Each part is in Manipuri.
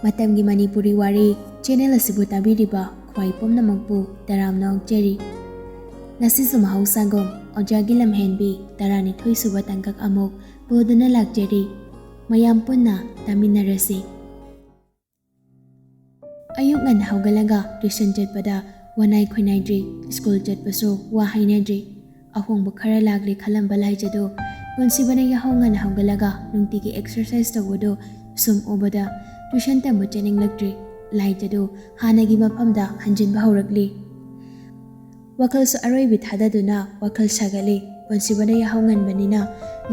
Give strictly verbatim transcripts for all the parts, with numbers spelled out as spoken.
ꯃꯇꯝꯒꯤ ꯃꯅꯤꯄꯨꯔꯤ ꯋꯥꯔꯤ ꯆꯦꯅꯦꯜ ꯑꯁꯤꯕꯨ ꯇꯥꯕꯤꯔꯤꯕ ꯈ꯭ꯋꯥꯏ ꯄꯨꯝꯅꯃꯛꯄꯨ ꯇꯔꯥꯝꯅ ꯑꯣꯛꯆꯔꯤ꯫ ꯉꯁꯤꯁꯨ ꯃꯍꯧꯁꯥꯒꯨꯝ ꯑꯣꯖꯥꯒꯤ ꯂꯝꯍꯦꯟꯕꯤ ꯇꯔꯥꯅꯤꯊꯣꯏ ꯁꯨꯕ ꯇꯥꯡꯀꯛ ꯑꯃꯨꯛ ꯄꯨꯗꯨꯅ ꯂꯥꯛꯆꯔꯤ꯫ ꯃꯌꯥꯝ ꯄꯨꯟꯅ ꯇꯥꯃꯤꯟꯅꯔꯁꯤ꯫ ꯑꯌꯨꯛ ꯉꯟꯅ ꯍꯧꯒꯠꯂꯒ ꯇ꯭ꯌꯨꯁꯟ ꯆꯠꯄꯗ ꯋꯥꯅꯥꯏ ꯈꯣꯏꯅꯥꯏꯗ꯭ꯔꯤ, ꯁ꯭ꯀꯨꯜ ꯆꯠꯄꯁꯨ ꯋꯥ ꯍꯥꯏꯅꯗ꯭ꯔꯤ꯫ ꯑꯍꯣꯡꯕ ꯈꯔ ꯂꯥꯛꯂꯦ ꯈꯜꯂꯝꯕ ꯂꯥꯏꯖꯗꯨ ꯄꯨꯟꯁꯤꯕꯅ ꯌꯥꯍꯧ ꯉꯟꯅ ꯍꯧꯒꯠꯂꯒ ꯅꯨꯡꯇꯤꯒꯤ ꯑꯦꯛꯁꯔꯁꯥꯏꯁ ꯇꯧꯕꯗꯨ ꯁꯨꯝ ꯎꯕꯗ ꯇ꯭ꯌꯨꯁꯟ ꯇꯝꯕ ꯆꯠꯅꯤꯡꯂꯛꯇ꯭ꯔꯤ꯫ ꯂꯥꯏꯖꯗꯨ ꯍꯥꯟꯅꯒꯤ ꯃꯐꯝꯗ ꯍꯟꯖꯤꯟꯕ ꯍꯧꯔꯛꯂꯤ꯫ ꯋꯥꯈꯜꯁꯨ ꯑꯔꯣꯏꯕꯤ ꯊꯥꯗꯗꯨꯅ ꯋꯥꯈꯜ ꯁꯥꯒꯠꯂꯤ꯫ ꯄꯨꯟꯁꯤꯕꯅ ꯌꯥꯍꯧ ꯉꯟꯕꯅꯤꯅ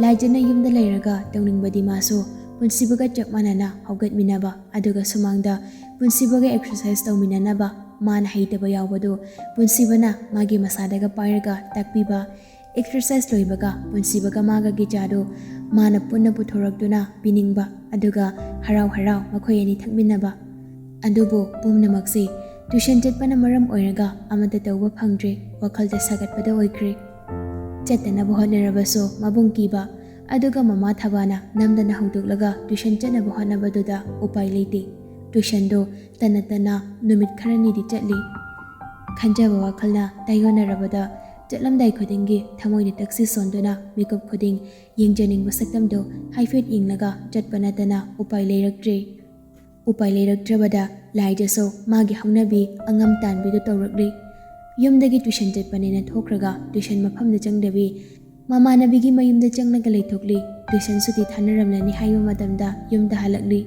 ꯂꯥꯏꯖꯅ ꯌꯨꯝꯗ ꯂꯩꯔꯒ ꯇꯧꯅꯤꯡꯕꯗꯤ ꯃꯥꯁꯨ ꯄꯨꯟꯁꯤꯕꯒ ꯆꯞ ꯃꯥꯟꯅꯅ ꯍꯧꯒꯠꯃꯤꯟꯅꯕ, ꯑꯗꯨꯒ ꯁꯨꯃꯥꯡꯗ ꯄꯨꯟꯁꯤꯕꯒ ꯑꯦꯛꯁꯔꯁꯥꯏꯁ ꯇꯧꯃꯤꯟꯅꯅꯕ꯫ ꯃꯥꯅ ꯍꯩꯇꯕ ꯌꯥꯎꯕꯗꯨ ꯄꯨꯟꯁꯤꯕꯅ ꯃꯥꯒꯤ ꯃꯁꯥꯗꯒ ꯄꯥꯏꯔꯒ ꯇꯥꯛꯄꯤꯕ, ꯑꯦꯛꯁꯔꯁꯥꯏꯁ ꯂꯣꯏꯕꯒ ꯄꯨꯟꯁꯤꯕꯒ ꯃꯥꯒꯒꯤ ꯆꯥꯗꯨ ꯃꯥꯅ ꯄꯨꯟꯅ ꯄꯨꯊꯣꯔꯛꯇꯨꯅ ꯄꯤꯅꯤꯡꯕ, ꯑꯗꯨꯒ ꯍꯔꯥꯎ ꯍꯔꯥꯎ ꯃꯈꯣꯏ ꯑꯅꯤ ꯊꯛꯃꯤꯟꯅꯕ꯫ ꯑꯗꯨꯕꯨ ꯄꯨꯝꯅꯃꯛꯁꯤ ꯇ꯭ꯌꯨꯁꯟ ꯆꯠꯄꯅ ꯃꯔꯝ ꯑꯣꯏꯔꯒ ꯑꯃꯠꯇ ꯇꯧꯕ ꯐꯪꯗ꯭ꯔꯦ꯫ ꯋꯥꯈꯜꯗ ꯁꯥꯒꯠꯄꯗ ꯑꯣꯏꯈ꯭ꯔꯦ꯫ ꯆꯠꯇꯅꯕ ꯍꯣꯠꯅꯔꯕꯁꯨ ꯃꯕꯨꯡ ꯀꯤꯕ, ꯑꯗꯨꯒ ꯃꯃꯥ ꯊꯕꯥꯅ ꯅꯝꯗꯅ ꯍꯧꯗꯣꯛꯂꯒ ꯇ꯭ꯌꯨꯁꯟ ꯆꯠꯅꯕ ꯍꯣꯠꯅꯕꯗꯨꯗ ꯎꯄꯥꯏ ꯂꯩꯇꯦ꯫ ꯇ꯭ꯌꯨꯁꯟꯗꯣ ꯇꯟꯅ ꯇꯟꯅ ꯅꯨꯃꯤꯠ ꯈꯔꯅꯤꯗꯤ ꯆꯠꯂꯤ꯫ ꯈꯟꯖꯕ ꯋꯥꯈꯜꯅ ꯇꯥꯏꯌꯣꯟꯅꯔꯕꯗ ꯆꯠꯂꯝꯗꯥꯏ ꯈꯨꯗꯤꯡꯒꯤ ꯊꯃꯣꯏꯅ ꯇꯛꯁꯤ ꯁꯣꯟꯗꯨꯅ ꯃꯤꯀꯨꯞ ꯈꯨꯗꯤꯡ ꯌꯦꯡꯖꯅꯤꯡꯕ ꯁꯛꯇꯝꯗꯨ ꯍꯥꯏꯐꯦꯠ ꯌꯦꯡꯂꯒ ꯆꯠꯄ ꯅꯠꯇꯅ ꯎꯄꯥꯏ ꯂꯩꯔꯛꯇ꯭ꯔꯦ꯫ ꯎꯄꯥꯏ ꯂꯩꯔꯛꯇ꯭ꯔꯕꯗ ꯂꯥꯏꯖꯁꯨ ꯃꯥꯒꯤ ꯍꯧꯅꯕꯤ ꯑꯉꯝ ꯇꯥꯟꯕꯤꯗꯨ ꯇꯧꯔꯛꯂꯤ꯫ ꯌꯨꯝꯗꯒꯤ ꯇ꯭ꯌꯨꯁꯟ ꯆꯠꯄꯅꯦꯅ ꯊꯣꯛꯈ꯭ꯔꯒ ꯇ꯭ꯌꯨꯁꯟ ꯃꯐꯝꯗ ꯆꯪꯗꯕꯤ, ꯃꯃꯥꯟꯅꯕꯤꯒꯤ ꯃꯌꯨꯝꯗ ꯆꯪꯂꯒ ꯂꯩꯊꯣꯛꯂꯤ꯫ ꯇ꯭ꯌꯨꯁꯟ ꯁꯨꯇꯤ ꯊꯥꯅꯔꯝꯂꯅꯤ ꯍꯥꯏꯕ ꯃꯇꯝꯗ ꯌꯨꯝꯗ ꯍꯜꯂꯛꯂꯤ꯫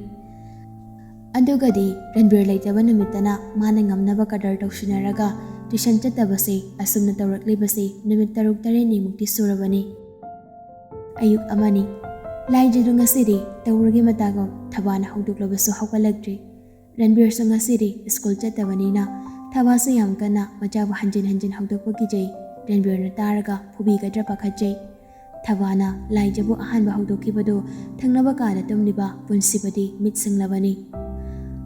ꯑꯗꯨꯒꯗꯤ ꯔꯟꯕꯤꯔ ꯂꯩꯇꯕ ꯅꯨꯃꯤꯠꯇꯅ ꯃꯥꯅ ꯉꯝꯅꯕ ꯀꯗꯔ ꯇꯧꯁꯤꯟꯅꯔꯒ ꯇ꯭ꯌꯨꯁꯟ ꯆꯠꯇꯕꯁꯤ ꯑꯁꯨꯝꯅ ꯇꯧꯔꯛꯂꯤꯕꯁꯤ ꯅꯨꯃꯤꯠ ꯇꯔꯨꯛ ꯇꯔꯦꯠꯅꯤꯃꯨꯛꯇꯤ ꯁꯨꯔꯕꯅꯤ꯫ ꯑꯌꯨꯛ ꯑꯃꯅꯤ꯫ ꯂꯥꯏꯖꯗꯨ ꯉꯁꯤꯗꯤ ꯇꯧꯔꯒꯦ ꯃꯇꯥꯒꯨꯝ ꯊꯕꯥꯅ ꯍꯧꯗꯣꯛꯂꯕꯁꯨ ꯍꯧꯒꯠꯂꯛꯇ꯭ꯔꯤ꯫ ꯔꯟꯕꯤꯔꯁꯨ ꯉꯁꯤꯗꯤ ꯁ꯭ꯀꯨꯜ ꯆꯠꯇꯕꯅꯤꯅ ꯊꯕꯥꯁꯨ ꯌꯥꯝ ꯀꯟꯅ ꯃꯆꯥꯕꯨ ꯍꯟꯖꯤꯟ ꯍꯟꯖꯤꯟ ꯍꯧꯗꯣꯛꯄ ꯀꯤꯖꯩ꯫ ꯔꯟꯕꯤꯔꯅ ꯇꯥꯔꯒ ꯐꯨꯕꯤꯒꯗ꯭ꯔꯥ ꯄꯥꯈꯠꯆꯩ꯫ ꯊꯕꯥꯅ ꯂꯥꯏꯖꯕꯨ ꯑꯍꯥꯟꯕ ꯍꯧꯗꯣꯛꯈꯤꯕꯗꯨ ꯊꯪꯅꯕ ꯀꯥꯗ ꯇꯨꯝꯂꯤꯕ ꯄꯨꯟꯁꯤꯕꯗꯤ ꯃꯤꯠ ꯁꯤꯡꯂꯕꯅꯤ꯫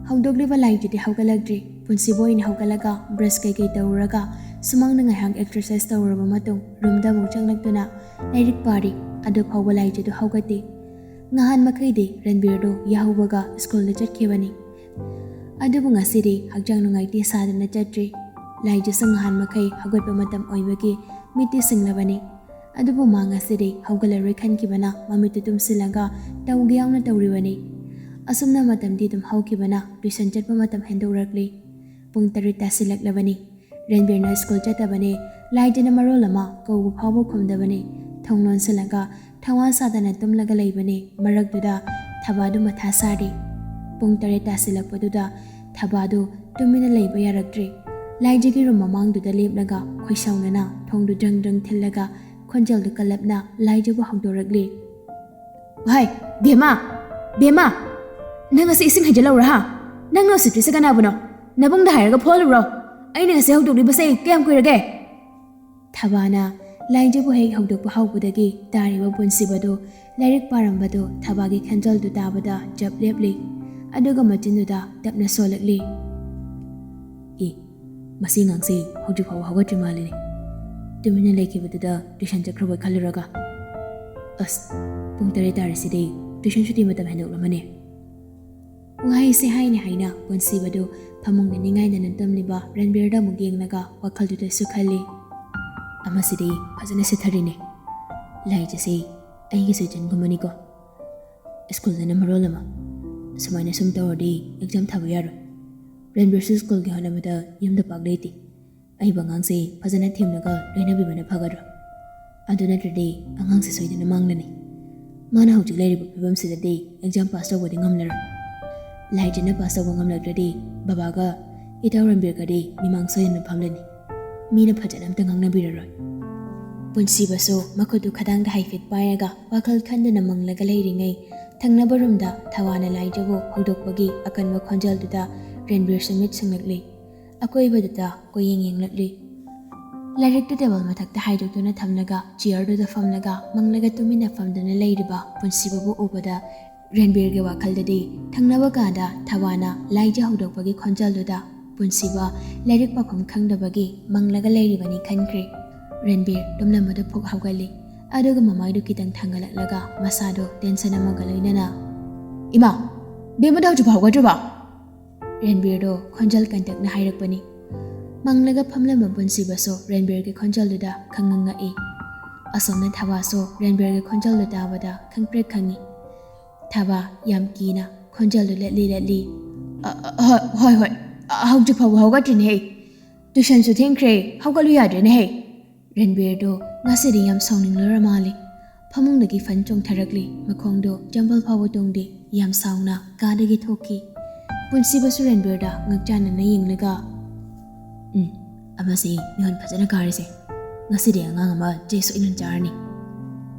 ꯍꯧꯗꯣꯛꯂꯤꯕ ꯂꯥꯏꯖꯗꯤ ꯍꯧꯒꯠꯂꯛꯇ꯭ꯔꯤ꯫ ꯄꯨꯟꯁꯤꯕ ꯑꯣꯏꯅ ꯍꯧꯒꯠꯂꯒ ꯕ꯭ꯔꯁ ꯀꯩꯀꯩ ꯇꯧꯔꯨꯔꯒ ꯁꯨꯃꯥꯡꯗ ꯉꯥꯏꯍꯥꯛ ꯑꯦꯛꯁꯔꯁꯥꯏꯁ ꯇꯧꯔꯨꯔꯕ ꯃꯇꯨꯡ ꯔꯨꯝꯗ ꯑꯃꯨꯛ ꯆꯪꯂꯛꯇꯨꯅ ꯂꯥꯏꯔꯤꯛ ꯄꯥꯔꯤ꯫ ꯑꯗꯨ ꯐꯥꯎꯕ ꯂꯥꯏꯖꯗꯨ ꯍꯧꯒꯠꯇꯦ꯫ ꯅꯍꯥꯟ ꯃꯈꯩꯗꯤ ꯔꯟꯕꯤꯔꯗꯨ ꯌꯥꯍꯧꯕꯒ ꯁ꯭ꯀꯨꯜꯗ ꯆꯠꯈꯤꯕꯅꯤ꯫ ꯑꯗꯨꯕꯨ ꯉꯁꯤꯗꯤ ꯍꯛꯆꯥꯡ ꯅꯨꯡꯉꯥꯏꯇꯦ ꯁꯥꯗꯅ ꯆꯠꯇ꯭ꯔꯤ꯫ ꯂꯥꯏꯖꯁꯨ ꯉꯍꯥꯟ ꯃꯈꯩ ꯍꯧꯒꯠꯄ ꯃꯇꯝ ꯑꯣꯏꯕꯒꯤ ꯃꯤꯠꯇꯤ ꯁꯤꯡꯂꯕꯅꯤ꯫ ꯑꯗꯨꯕꯨ ꯃꯥ ꯉꯁꯤꯗꯤ ꯍꯧꯒꯠꯂꯔꯣꯏ ꯈꯟꯈꯤꯕꯅ ꯃꯃꯤꯠꯇꯨ ꯇꯨꯝꯁꯤꯜꯂꯒ ꯇꯧꯒꯦ ꯌꯥꯎꯅ ꯇꯧꯔꯤꯕꯅꯤ꯫ ꯑꯁꯨꯝꯅ ꯃꯇꯝꯗꯤ ꯑꯗꯨꯝ ꯍꯧꯈꯤꯕꯅ ꯇ꯭ꯌꯨꯁꯟ ꯆꯠꯄ ꯃꯇꯝ ꯍꯦꯟꯗꯣꯛꯂꯛꯂꯤ꯫ ꯄꯨꯡ ꯇꯔꯦꯠ ꯇꯥꯁꯤꯜꯂꯛꯂꯕꯅꯤ꯫ ꯔꯟꯕꯤꯔꯅ ꯁ꯭ꯀꯨꯜ ꯆꯠꯇꯕꯅꯦ꯫ ꯂꯥꯏꯖꯅ ꯃꯔꯣꯜ ꯑꯃ ꯀꯧꯕ ꯐꯥꯎꯕ ꯈꯨꯝꯗꯕꯅꯦ꯫ ꯊꯣꯡ ꯂꯣꯟꯁꯤꯜꯂꯒ ꯊꯋꯥ ꯁꯥꯗꯅ ꯇꯨꯝꯂꯒ ꯂꯩꯕꯅꯦ꯫ ꯃꯔꯛꯇꯨꯗ ꯊꯕꯥꯗꯨ ꯃꯊꯥ ꯁꯥꯔꯤ꯫ ꯄꯨꯡ ꯇꯔꯦꯠ ꯇꯥꯁꯤꯜꯂꯛꯄꯗꯨꯗ ꯊꯕꯥꯗꯨ ꯇꯨꯃꯤꯟꯅ ꯂꯩꯕ ꯌꯥꯔꯛꯇ꯭ꯔꯦ꯫ ꯂꯥꯏꯖꯒꯤ ꯔꯨꯝ ꯃꯃꯥꯡꯗꯨꯗ ꯂꯦꯞꯂꯒ ꯈꯣꯏꯁꯥꯎꯅꯅ ꯊꯣꯡꯗꯨ ꯗ꯭ꯔꯪ ꯗ꯭ꯔꯪ ꯊꯤꯜꯂꯒ ꯈꯣꯟꯖꯦꯜꯗꯨ ꯀꯜꯂꯞꯅ ꯂꯥꯏꯖꯕꯨ ꯍꯧꯗꯣꯔꯛꯂꯤ꯫ "ꯚꯥꯏ, ꯕꯦꯝꯃ, ꯕꯦꯝꯃ, ꯅꯪ ꯉꯁꯤ ꯏꯁꯤꯡ ꯍꯩꯖꯤꯜꯂꯧꯔꯥ ꯍꯥ? ꯅꯪꯅ ꯎꯁꯤꯠꯇ꯭ꯔꯤꯁꯦ ꯀꯅꯥꯕꯨꯅꯣ? ꯅꯕꯨꯡꯗ ꯍꯥꯏꯔꯒ ꯐꯨꯍꯜꯂꯨꯔꯣ? ꯑꯩꯅ ꯉꯁꯤ ꯍꯧꯗꯣꯛꯂꯤꯕꯁꯦ ꯀꯌꯥꯝ ꯀꯨꯏꯔꯒꯦ?" ꯊꯕꯥꯅ ꯂꯥꯏꯖꯕꯨ ꯍꯦꯛ ꯍꯧꯗꯣꯛꯄ ꯍꯧꯕꯗꯒꯤ ꯇꯥꯔꯤꯕ ꯄꯨꯟꯁꯤꯕꯗꯨ ꯂꯥꯏꯔꯤꯛ ꯄꯥꯔꯝꯕꯗꯨ ꯊꯕꯥꯒꯤ ꯈꯟꯖꯜꯗꯨ ꯇꯥꯕꯗ ꯆꯞ ꯂꯦꯞꯂꯤ꯫ ꯑꯗꯨꯒ ꯃꯆꯤꯟꯗꯨꯗ ꯇꯞꯅ ꯁꯣꯜꯂꯛꯂꯤ꯫ "ꯑꯦ, ꯃꯁꯤ ꯑꯉꯥꯡꯁꯤ ꯍꯧꯖꯤꯛ ꯐꯥꯎꯕ ꯍꯧꯒꯠꯇ꯭ꯔꯤ ꯃꯥꯜꯂꯤꯅꯦ꯫ ꯇꯨꯃꯤꯟꯅ ꯂꯩꯈꯤꯕꯗꯨꯗ ꯇ꯭ꯌꯨꯁꯟ ꯆꯠꯈ꯭ꯔꯕꯣꯏ ꯈꯜꯂꯨꯔꯒ꯫ ꯑꯁ, ꯄꯨꯡ ꯇꯔꯦꯠ ꯇꯥꯔꯤꯁꯤꯗꯤ ꯇ꯭ꯌꯨꯁꯟ ꯁꯨꯇꯤ ꯃꯇꯝ ꯍꯦꯟꯗꯣꯛꯂꯝꯃꯅꯤ꯫" ꯋꯥꯍꯩꯁꯦ ꯍꯥꯏꯅ ꯍꯥꯏꯅ ꯄꯨꯟꯁꯤꯕꯗꯨ ꯐꯃꯨꯡꯗ ꯅꯤꯡꯉꯥꯏꯗꯅ ꯇꯨꯝꯂꯤꯕ ꯔꯟꯕꯤꯔꯗ ꯑꯃꯨꯛ ꯌꯦꯡꯂꯒ ꯋꯥꯈꯜꯗꯨꯗꯁꯨ ꯈꯜꯂꯤ꯫ "ꯑꯃꯁꯤꯗꯤ ꯐꯖꯅ ꯁꯤꯊꯔꯤꯅꯦ꯫ ꯂꯥꯏꯖꯁꯦ ꯑꯩꯒꯤꯁꯨ ꯏꯆꯟꯒꯨꯝꯕꯅꯤꯀꯣ꯫ ꯁ꯭ꯀꯨꯜꯗꯅ ꯃꯔꯣꯜ ꯑꯃ꯫ ꯁꯨꯃꯥꯏꯅ ꯁꯨꯝ ꯇꯧꯔꯗꯤ ꯑꯦꯛꯖꯥꯝ ꯊꯥꯕ ꯌꯥꯔꯣꯏ꯫ ꯔꯟꯕꯤꯔꯁꯨ ꯁ꯭ꯀꯨꯜꯒꯤ ꯍꯣꯠꯅꯕꯗ ꯌꯨꯝꯗ ꯄꯥꯛ ꯂꯩꯇꯦ꯫ ꯑꯩꯕꯨ ꯑꯉꯥꯡꯁꯦ ꯐꯖꯅ ꯊꯦꯝꯂꯒ ꯂꯣꯏꯅꯕꯤꯕꯅ ꯐꯒꯗ꯭ꯔꯥ? ꯑꯗꯨ ꯅꯠꯇ꯭ꯔꯗꯤ ꯑꯉꯥꯡꯁꯦ ꯁꯣꯏꯗꯅ ꯃꯥꯡꯂꯅꯤ꯫ ꯃꯥꯅ ꯍꯧꯖꯤꯛ ꯂꯩꯔꯤꯕ ꯐꯤꯕꯝꯁꯤꯗꯗꯤ ꯑꯦꯛꯖꯥꯝ ꯄꯥꯁ ꯇꯧꯕꯗꯤ ꯉꯝꯂꯔꯣꯏ꯫ ꯂꯥꯏꯖꯅ ꯄꯥꯁ ꯇꯧꯕ ꯉꯝꯂꯛꯇ꯭ꯔꯗꯤ ꯕꯕꯥꯒ ꯏꯇꯥꯎ ꯔꯟꯕꯤꯔꯒꯗꯤ ꯃꯤꯃꯥꯡ ꯁꯣꯏꯗꯅ ꯐꯝꯂꯅꯤ꯫ ꯃꯤꯅ ꯐꯖꯅ ꯑꯝꯇ ꯉꯥꯡꯅꯕꯤꯔꯔꯣꯏ꯫" ꯄꯨꯟꯁꯤꯕꯁꯨ ꯃꯈꯨꯠꯇꯨ ꯈꯗꯥꯡꯗ ꯍꯥꯏꯐꯦꯠ ꯄꯥꯏꯔꯒ ꯋꯥꯈꯜ ꯈꯟꯗꯨꯅ ꯃꯪꯂꯒ ꯂꯩꯔꯤꯉꯩ, ꯊꯪꯅꯕ ꯔꯨꯝꯗ ꯊꯋꯥꯅ ꯂꯥꯏꯖꯕꯨ ꯍꯧꯗꯣꯛꯄꯒꯤ ꯑꯀꯟꯕ ꯈꯣꯟꯖꯦꯜꯗꯨꯗ ꯔꯟꯕꯤꯔꯁꯨ ꯃꯤꯠ ꯁꯤꯡꯂꯛꯂꯤ꯫ ꯑꯀꯣꯏꯕꯗꯨꯗ ꯀꯣꯏꯌꯦꯡ ꯌꯦꯡꯂꯛꯂꯤ꯫ ꯂꯥꯏꯔꯤꯛꯇꯨ ꯇꯦꯕꯜ ꯃꯊꯛꯇ ꯍꯥꯏꯗꯣꯛꯇꯨꯅ ꯊꯝꯂꯒ ꯆꯤꯌꯔꯗꯨꯗ ꯐꯝꯂꯒ ꯃꯪꯂꯒ ꯇꯨꯃꯤꯟꯅ ꯐꯝꯗꯨꯅ ꯂꯩꯔꯤꯕ ꯄꯨꯟꯁꯤꯕꯕꯨ ꯎꯕꯗ ꯔꯟꯕꯤꯔꯒꯤ ꯋꯥꯈꯜꯗꯗꯤ ꯊꯪꯅꯕ ꯀꯥꯗ ꯊꯋꯥꯅ ꯂꯥꯏꯖ ꯍꯧꯗꯣꯛꯄꯒꯤ ꯈꯣꯟꯖꯦꯜꯗꯨꯗ ꯄꯨꯟꯁꯤꯕ ꯂꯥꯏꯔꯤꯛ ꯄꯥꯐꯝ ꯈꯪꯗꯕꯒꯤ ꯃꯪꯂꯒ ꯂꯩꯔꯤꯕꯅꯤ ꯈꯟꯈ꯭ꯔꯦ꯫ ꯔꯟꯕꯤꯔ ꯇꯨꯝꯂꯝꯕꯗꯨ ꯐꯨꯛ ꯍꯧꯒꯠꯂꯤ꯫ ꯑꯗꯨꯒ ꯃꯃꯥꯏꯗꯨ ꯈꯤꯇꯪ ꯊꯥꯡꯒꯠꯂꯛꯂꯒ ꯃꯁꯥꯗꯨ ꯇꯦꯟꯁꯟ ꯑꯃꯒ ꯂꯣꯏꯅꯅ, "ꯏꯃꯥ, ꯕꯦꯝꯃꯗ ꯍꯧꯖꯤꯛꯐꯥꯎ ꯍꯧꯒꯠꯇ꯭ꯔꯤꯕꯣ?" ꯔꯟꯕꯤꯔꯗꯣ ꯈꯣꯟꯖꯦꯜ ꯀꯟꯇꯛꯅ ꯍꯥꯏꯔꯛꯄꯅꯤ꯫ ꯃꯪꯂꯒ ꯐꯝꯂꯝꯕ ꯄꯨꯟꯁꯤꯕꯁꯨ ꯔꯟꯕꯤꯔꯒꯤ ꯈꯣꯟꯖꯦꯜꯗꯨꯗ ꯈꯪꯉꯪꯉꯛꯏ꯫ ꯑꯁꯣꯝꯅ ꯊꯕꯥꯁꯨ ꯔꯟꯕꯤꯔꯒꯤ ꯈꯣꯟꯖꯦꯜꯗꯨ ꯇꯥꯕꯗ ꯈꯪꯄ꯭ꯔꯦꯛ ꯈꯪꯉꯤ꯫ ꯊꯕꯥ ꯌꯥꯝ ꯀꯤꯅ ꯈꯣꯟꯖꯦꯜꯗꯨ ꯂꯠꯂꯤ ꯂꯠꯂꯤ, "ꯑ, ꯑ, ꯍꯣꯏ, ꯍꯣꯏ, ꯍꯣꯏ, ꯑ, ꯍꯧꯖꯤꯛ ꯐꯥꯎꯕ ꯍꯧꯒꯠꯇ꯭ꯔꯤꯅꯦꯍꯦ꯫ ꯇꯨꯏꯁꯟꯁꯨ ꯊꯦꯡꯈ꯭ꯔꯦ, ꯍꯧꯒꯠꯂꯨ ꯌꯥꯗ꯭ꯔꯦꯅꯦꯍꯦ"꯫ ꯔꯟꯕꯤꯔꯗꯣ ꯉꯁꯤꯗꯤ ꯌꯥꯝ ꯁꯥꯎꯅꯤꯡꯂꯨꯔ ꯃꯥꯜꯂꯤ꯫ ꯐꯃꯨꯡꯗꯒꯤ ꯐꯟ ꯆꯣꯡꯊꯔꯛꯂꯤ, ꯃꯈꯣꯡꯗꯣ ꯖꯝꯕꯜ ꯐꯥꯎꯕ ꯇꯣꯡꯗꯦ, ꯌꯥꯝ ꯁꯥꯎꯅ ꯀꯥꯗꯒꯤ ꯊꯣꯛꯈꯤ꯫ ꯄꯨꯟꯁꯤꯕꯁꯨ ꯔꯟꯕꯤꯔꯗ ꯉꯛꯆꯥꯟꯅꯅ ꯌꯦꯡꯂꯒ, "ꯎꯝ, ꯑꯃꯁꯤ ꯃꯤꯍꯣꯟ ꯐꯖꯅ ꯀꯥꯔꯤꯁꯦ꯫ ꯉꯁꯤꯗꯤ ꯑꯉꯥꯡ ꯑꯃ ꯆꯦ ꯁꯣꯏꯗꯅ ꯆꯥꯔꯅꯤ"꯫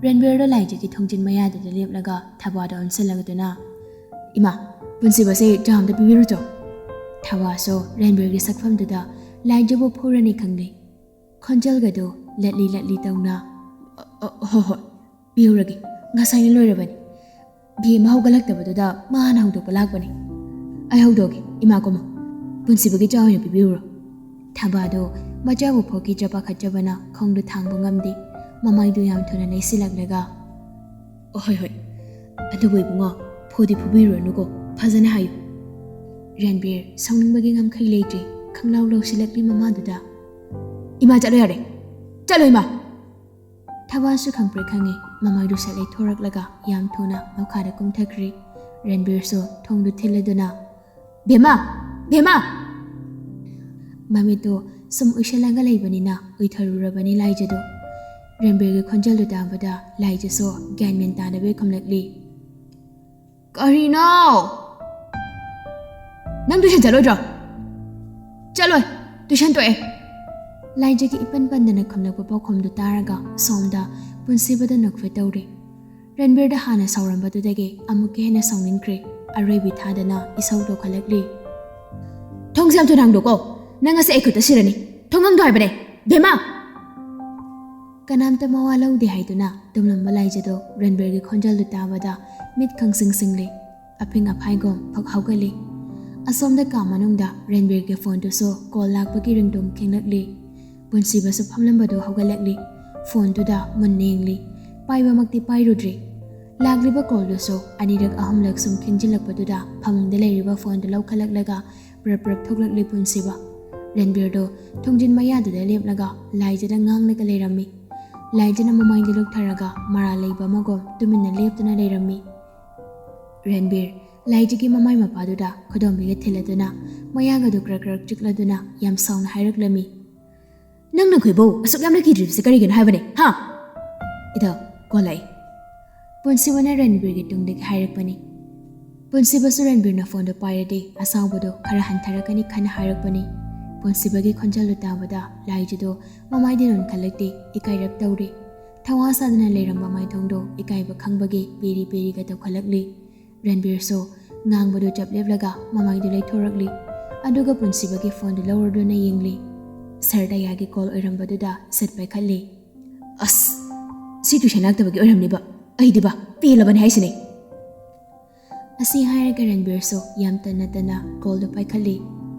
ꯔꯟꯕꯤꯔꯗꯣ ꯂꯥꯏꯖꯒꯤ ꯊꯣꯡꯖꯤꯟ ꯃꯌꯥꯗꯨꯗ ꯂꯦꯞꯂꯒ ꯊꯕꯥꯗ ꯑꯣꯟꯁꯤꯜꯂꯒꯗꯨꯅ, "ꯏꯃꯥ, ꯄꯨꯟꯁꯤꯕꯁꯦ ꯆꯥ ꯑꯝꯇ ꯄꯤꯕꯤꯔꯨꯆꯣ"꯫ ꯊꯕꯥꯁꯨ ꯔꯟꯕꯤꯔꯒꯤ ꯁꯛꯐꯝꯗꯨꯗ ꯂꯥꯏꯖꯕꯨ ꯐꯨꯔꯅꯤ ꯈꯪꯂꯦ꯫ ꯈꯣꯟꯖꯦꯜꯒꯗꯣ ꯂꯠꯂꯤ ꯂꯠꯂꯤ ꯇꯧꯅ, "ꯑ, ꯑ, ꯍꯣꯏ, ꯍꯣꯏ, ꯄꯤꯔꯨꯔꯒꯦ꯫ ꯉꯁꯥꯏꯅ ꯂꯣꯏꯔꯕꯅꯤ꯫ ꯕꯦꯝꯃ ꯍꯧꯒꯠꯂꯛꯇꯕꯗꯨꯗ ꯃꯥꯅ ꯍꯧꯗꯣꯛꯄ ꯂꯥꯛꯄꯅꯤ꯫ ꯑꯩ ꯍꯧꯗꯣꯛꯑꯒꯦ, ꯏꯃꯥ ꯀꯨꯝꯃꯣ꯫ ꯄꯨꯟꯁꯤꯕꯒꯤ ꯆꯥ ꯑꯣꯏꯅ ꯄꯤꯕꯤꯔꯨꯔꯣ"꯫ ꯊꯕꯥꯗꯣ ꯃꯆꯥꯕꯨ ꯐꯣꯛꯈꯤꯗ꯭ꯔ ꯄꯥꯈꯠꯆꯕꯅ ꯈꯣꯡꯗꯣ ꯊꯥꯡꯕ ꯉꯝꯗꯦ꯫ ꯃꯃꯥꯏꯗꯨ ꯌꯥꯝ ꯊꯨꯅ ꯂꯩꯁꯤꯜꯂꯛꯂꯒ, "ꯑꯣ, ꯍꯣꯏ, ꯍꯣꯏ꯫ ꯑꯗꯨꯕꯨ ꯏꯕꯨꯡꯉꯣ, ꯐꯨꯗꯤ ꯐꯨꯕꯤꯔꯨꯔꯅꯨꯀꯣ, ꯐꯖꯅ ꯍꯥꯏꯌꯨ"꯫ ꯔꯟꯕꯤꯔ ꯁꯥꯎꯅꯤꯡꯕꯒꯤ ꯉꯝꯈꯩ ꯂꯩꯇ꯭ꯔꯦ, ꯈꯪꯂꯥꯎ ꯂꯥꯎꯁꯤꯜꯂꯛꯂꯤ ꯃꯃꯥꯗꯨꯗ꯫ "ꯏꯃꯥ, ꯆꯠꯂꯣ ꯌꯥꯔꯦ꯫ ꯆꯠꯂꯣ, ꯏꯃꯥ!" ꯊꯕꯥꯁꯨ ꯈꯪꯄ꯭ꯔꯦꯛ ꯈꯪꯉꯤ, ꯃꯃꯥꯏꯗꯨ ꯁꯠ ꯂꯩꯊꯣꯔꯛꯂꯒ ꯌꯥꯝ ꯊꯨꯅ ꯃꯈꯥꯗ ꯀꯨꯝꯊꯈ꯭ꯔꯦ꯫ ꯔꯟꯕꯤꯔꯁꯨ ꯊꯣꯡꯗꯨ ꯊꯤꯜꯂꯗꯨꯅ, "ꯕꯦꯝꯃ! ꯕꯦꯝꯃ!" ꯃꯃꯤꯠꯇꯨ ꯁꯨꯝ ꯎꯏꯁꯜꯂꯒ ꯂꯩꯕꯅꯤꯅ ꯎꯏꯊꯔꯨꯔꯕꯅꯤ ꯂꯥꯏꯖꯗꯨ꯫ ꯔꯟꯕꯤꯔꯒꯤ ꯈꯣꯟꯖꯦꯜꯗꯨ ꯇꯥꯕꯗ ꯂꯥꯏꯖꯁꯨ ꯒ꯭ꯌꯥꯟ ꯃꯦꯟ ꯇꯥꯗꯕꯩ ꯈꯨꯝꯂꯛꯂꯤ꯫ "ꯀꯔꯤꯅꯣ? ꯅꯪ ꯇꯨꯏꯁꯟ ꯆꯠꯂꯣꯏꯗ꯭ꯔꯣ?" "ꯆꯠꯂꯣꯏ, ꯇꯨꯏꯁꯟ ꯇꯣꯛꯑꯦ"꯫ ꯂꯥꯏꯖꯒꯤ ꯏꯄꯟ ꯄꯟꯗꯅ ꯈꯨꯝꯂꯛꯄ ꯄꯥꯎꯈꯨꯝꯗꯨ ꯇꯥꯔꯒ ꯁꯣꯝꯗ ꯄꯨꯟꯁꯤꯕꯗ ꯅꯣꯛꯐꯦꯠ ꯇꯧꯔꯤ꯫ ꯔꯟꯕꯤꯔꯗ ꯍꯥꯟꯅ ꯁꯥꯎꯔꯝꯕꯗꯨꯗꯒꯤ ꯑꯃꯨꯛꯀ ꯍꯦꯟꯅ ꯁꯥꯎꯅꯤꯡꯈ꯭ꯔꯦ꯫ ꯑꯔꯣꯏꯕꯤ ꯊꯥꯗꯅ ꯏꯁꯧ ꯇꯧꯈꯠꯂꯛꯂꯤ꯫ "ꯊꯣꯡꯁꯦ ꯌꯥꯝ ꯊꯨꯅ ꯍꯥꯡꯗꯣꯛꯀꯣ꯫ ꯅꯪ ꯉꯁꯤ ꯑꯩ ꯈꯨꯠꯇ ꯁꯤꯔꯅꯤ꯫ ꯊꯣꯡ ꯍꯥꯡꯗꯣ ꯍꯥꯏꯕꯅꯦ, ꯕꯦꯝꯃ!" ꯀꯅꯥꯝꯇ ꯃꯋꯥ ꯂꯧꯗꯦ ꯍꯥꯏꯗꯨꯅ ꯇꯨꯝꯂꯝꯕ ꯂꯥꯏꯖꯗꯣ ꯔꯟꯕꯤꯔꯒꯤ ꯈꯣꯟꯖꯦꯜꯗꯨ ꯇꯥꯕꯗ ꯃꯤꯠ ꯈꯪꯁꯤꯡ ꯁꯤꯡꯂꯤ꯫ ꯑꯐꯤꯡ ꯑꯐꯥꯏꯒꯨꯝ ꯐꯛ ꯍꯧꯒꯠꯂꯤ꯫ ꯑꯁꯣꯝꯗ ꯀꯥ ꯃꯅꯨꯡꯗ ꯔꯟꯕꯤꯔꯒꯤ ꯐꯣꯟꯗꯨꯁꯨ ꯀꯣꯜ ꯂꯥꯛꯄꯒꯤ ꯔꯤꯡꯇꯣꯟ ꯈꯤꯡꯂꯛꯂꯤ꯫ ꯄꯨꯟꯁꯤꯕꯁꯨ ꯐꯝꯂꯝꯕꯗꯨ ꯍꯧꯒꯠꯂꯛꯂꯤ꯫ ꯐꯣꯟꯗꯨꯗ ꯃꯨꯟꯅ ꯌꯦꯡꯂꯤ꯫ ꯄꯥꯏꯕꯃꯛꯇꯤ ꯄꯥꯏꯔꯨꯗ꯭ꯔꯤ꯫ ꯂꯥꯛꯂꯤꯕ ꯀꯣꯜꯗꯨꯁꯨ ꯑꯅꯤꯔꯛ ꯑꯍꯨꯝꯂꯛ ꯁꯨꯝ ꯈꯤꯟꯖꯤꯜꯂꯛꯄꯗꯨꯗ ꯐꯃꯨꯡꯗ ꯂꯩꯔꯤꯕ ꯐꯣꯟꯗꯨ ꯂꯧꯈꯠꯂꯛꯂꯒ ꯄ꯭ꯔꯞ ꯄ꯭ꯔꯞ ꯊꯣꯛꯂꯛꯂꯤ ꯄꯨꯟꯁꯤꯕ꯫ ꯔꯟꯕꯤꯔꯗꯣ ꯊꯣꯡꯖꯤꯟ ꯃꯌꯥꯗꯨꯗ ꯂꯦꯞꯂꯒ ꯂꯥꯏꯖꯗ ꯉꯥꯡꯂꯒ ꯂꯩꯔꯝꯃꯤ꯫ ꯂꯥꯏꯖꯅ ꯃꯃꯥꯏꯗ ꯂꯨꯛꯊꯔꯒ ꯃꯔꯥꯜ ꯂꯩꯕ ꯑꯃꯒꯨꯝ ꯇꯨꯃꯤꯟꯅ ꯂꯦꯞꯇꯨꯅ ꯂꯩꯔꯝꯃꯤ꯫ ꯔꯟꯕꯤꯔ ꯂꯥꯏꯖꯒꯤ ꯃꯃꯥꯏ ꯃꯄꯥꯗꯨꯗ ꯈꯨꯗꯣꯝꯕꯤꯒ ꯊꯤꯜꯂꯗꯨꯅ ꯃꯌꯥꯒꯗꯨ ꯀ꯭ꯔꯛ ꯀ꯭ꯔꯛ ꯆꯤꯛꯂꯗꯨꯅ ꯌꯥꯝ ꯁꯥꯎꯅ ꯍꯥꯏꯔꯛꯂꯝꯃꯤ꯫ "ꯅꯪꯅ ꯑꯩꯈꯣꯏꯕꯨ ꯑꯁꯨꯛ ꯌꯥꯝꯅ ꯀꯤꯗ꯭ꯔꯤꯕꯁꯤ ꯀꯔꯤꯒꯤꯅꯣ ꯍꯥꯏꯕꯅꯦ, ꯍꯥ?" "ꯏꯗ ꯀꯣꯜꯂꯛꯏ꯫" ꯄꯨꯟꯁꯤꯕꯅ ꯔꯟꯕꯤꯔꯒꯤ ꯇꯨꯡꯗꯒꯤ ꯍꯥꯏꯔꯛꯄꯅꯤ꯫ ꯄꯨꯟꯁꯤꯕꯁꯨ ꯔꯟꯕꯤꯔꯅ ꯐꯣꯟꯗꯨ ꯄꯥꯏꯔꯗꯤ ꯑꯁꯥꯎꯕꯗꯨ ꯈꯔ ꯍꯟꯊꯔꯛꯀꯅꯤ ꯈꯟꯅ ꯍꯥꯏꯔꯛꯄꯅꯤ꯫ ꯄꯨꯟꯁꯤꯕꯒꯤ ꯈꯣꯟꯖꯦꯜꯗꯨ ꯇꯥꯕꯗ ꯂꯥꯏꯖꯗꯨ ꯃꯃꯥꯏꯗꯤ ꯅꯣꯟꯈꯠꯂꯛꯇꯦ, ꯏꯀꯥꯏꯔꯞ ꯇꯧꯔꯤ꯫ ꯊꯋꯥ ꯁꯥꯗꯅ ꯂꯩꯔꯝꯕ ꯃꯥꯏꯊꯣꯡꯗꯣ ꯏꯀꯥꯏꯕ ꯈꯪꯕꯒꯤ ꯄꯦꯔꯤ ꯄꯦꯔꯤꯒ ꯇꯧꯈꯠꯂꯛꯂꯤ꯫ ꯔꯟꯕꯤꯔꯁꯨ ꯉꯥꯡꯕꯗꯨ ꯆꯞ ꯂꯦꯞꯂꯒ ꯃꯃꯥꯏꯗꯨ ꯂꯩꯊꯣꯔꯛꯂꯤ꯫ ꯑꯗꯨꯒ ꯄꯨꯟꯁꯤꯕꯒꯤ ꯐꯣꯟꯗꯨ ꯂꯧꯔꯗꯨꯅ ꯌꯦꯡꯂꯤ꯫ ꯁꯔ ꯗꯌꯥꯒꯤ ꯀꯣꯜ ꯑꯣꯏꯔꯝꯕꯗꯨꯗ ꯁꯠ ꯄꯥꯏꯈꯠꯂꯤ꯫ "ꯑꯁ, ꯁꯤ ꯇꯨꯏꯁꯟ ꯂꯥꯛꯇꯕꯒꯤ ꯑꯣꯏꯔꯝꯅꯤꯕ꯫ ꯑꯩꯗꯤꯕ ꯄꯦꯜꯂꯕꯅꯤ ꯍꯥꯏꯁꯤꯅꯦ꯫" ꯑꯁꯤ ꯍꯥꯏꯔꯒ ꯔꯟꯕꯤꯔꯁꯨ ꯌꯥꯝ ꯇꯟꯅ ꯇꯟꯅ ꯀꯣꯜꯗꯨ ꯄꯥꯏꯈꯠꯂꯤ꯫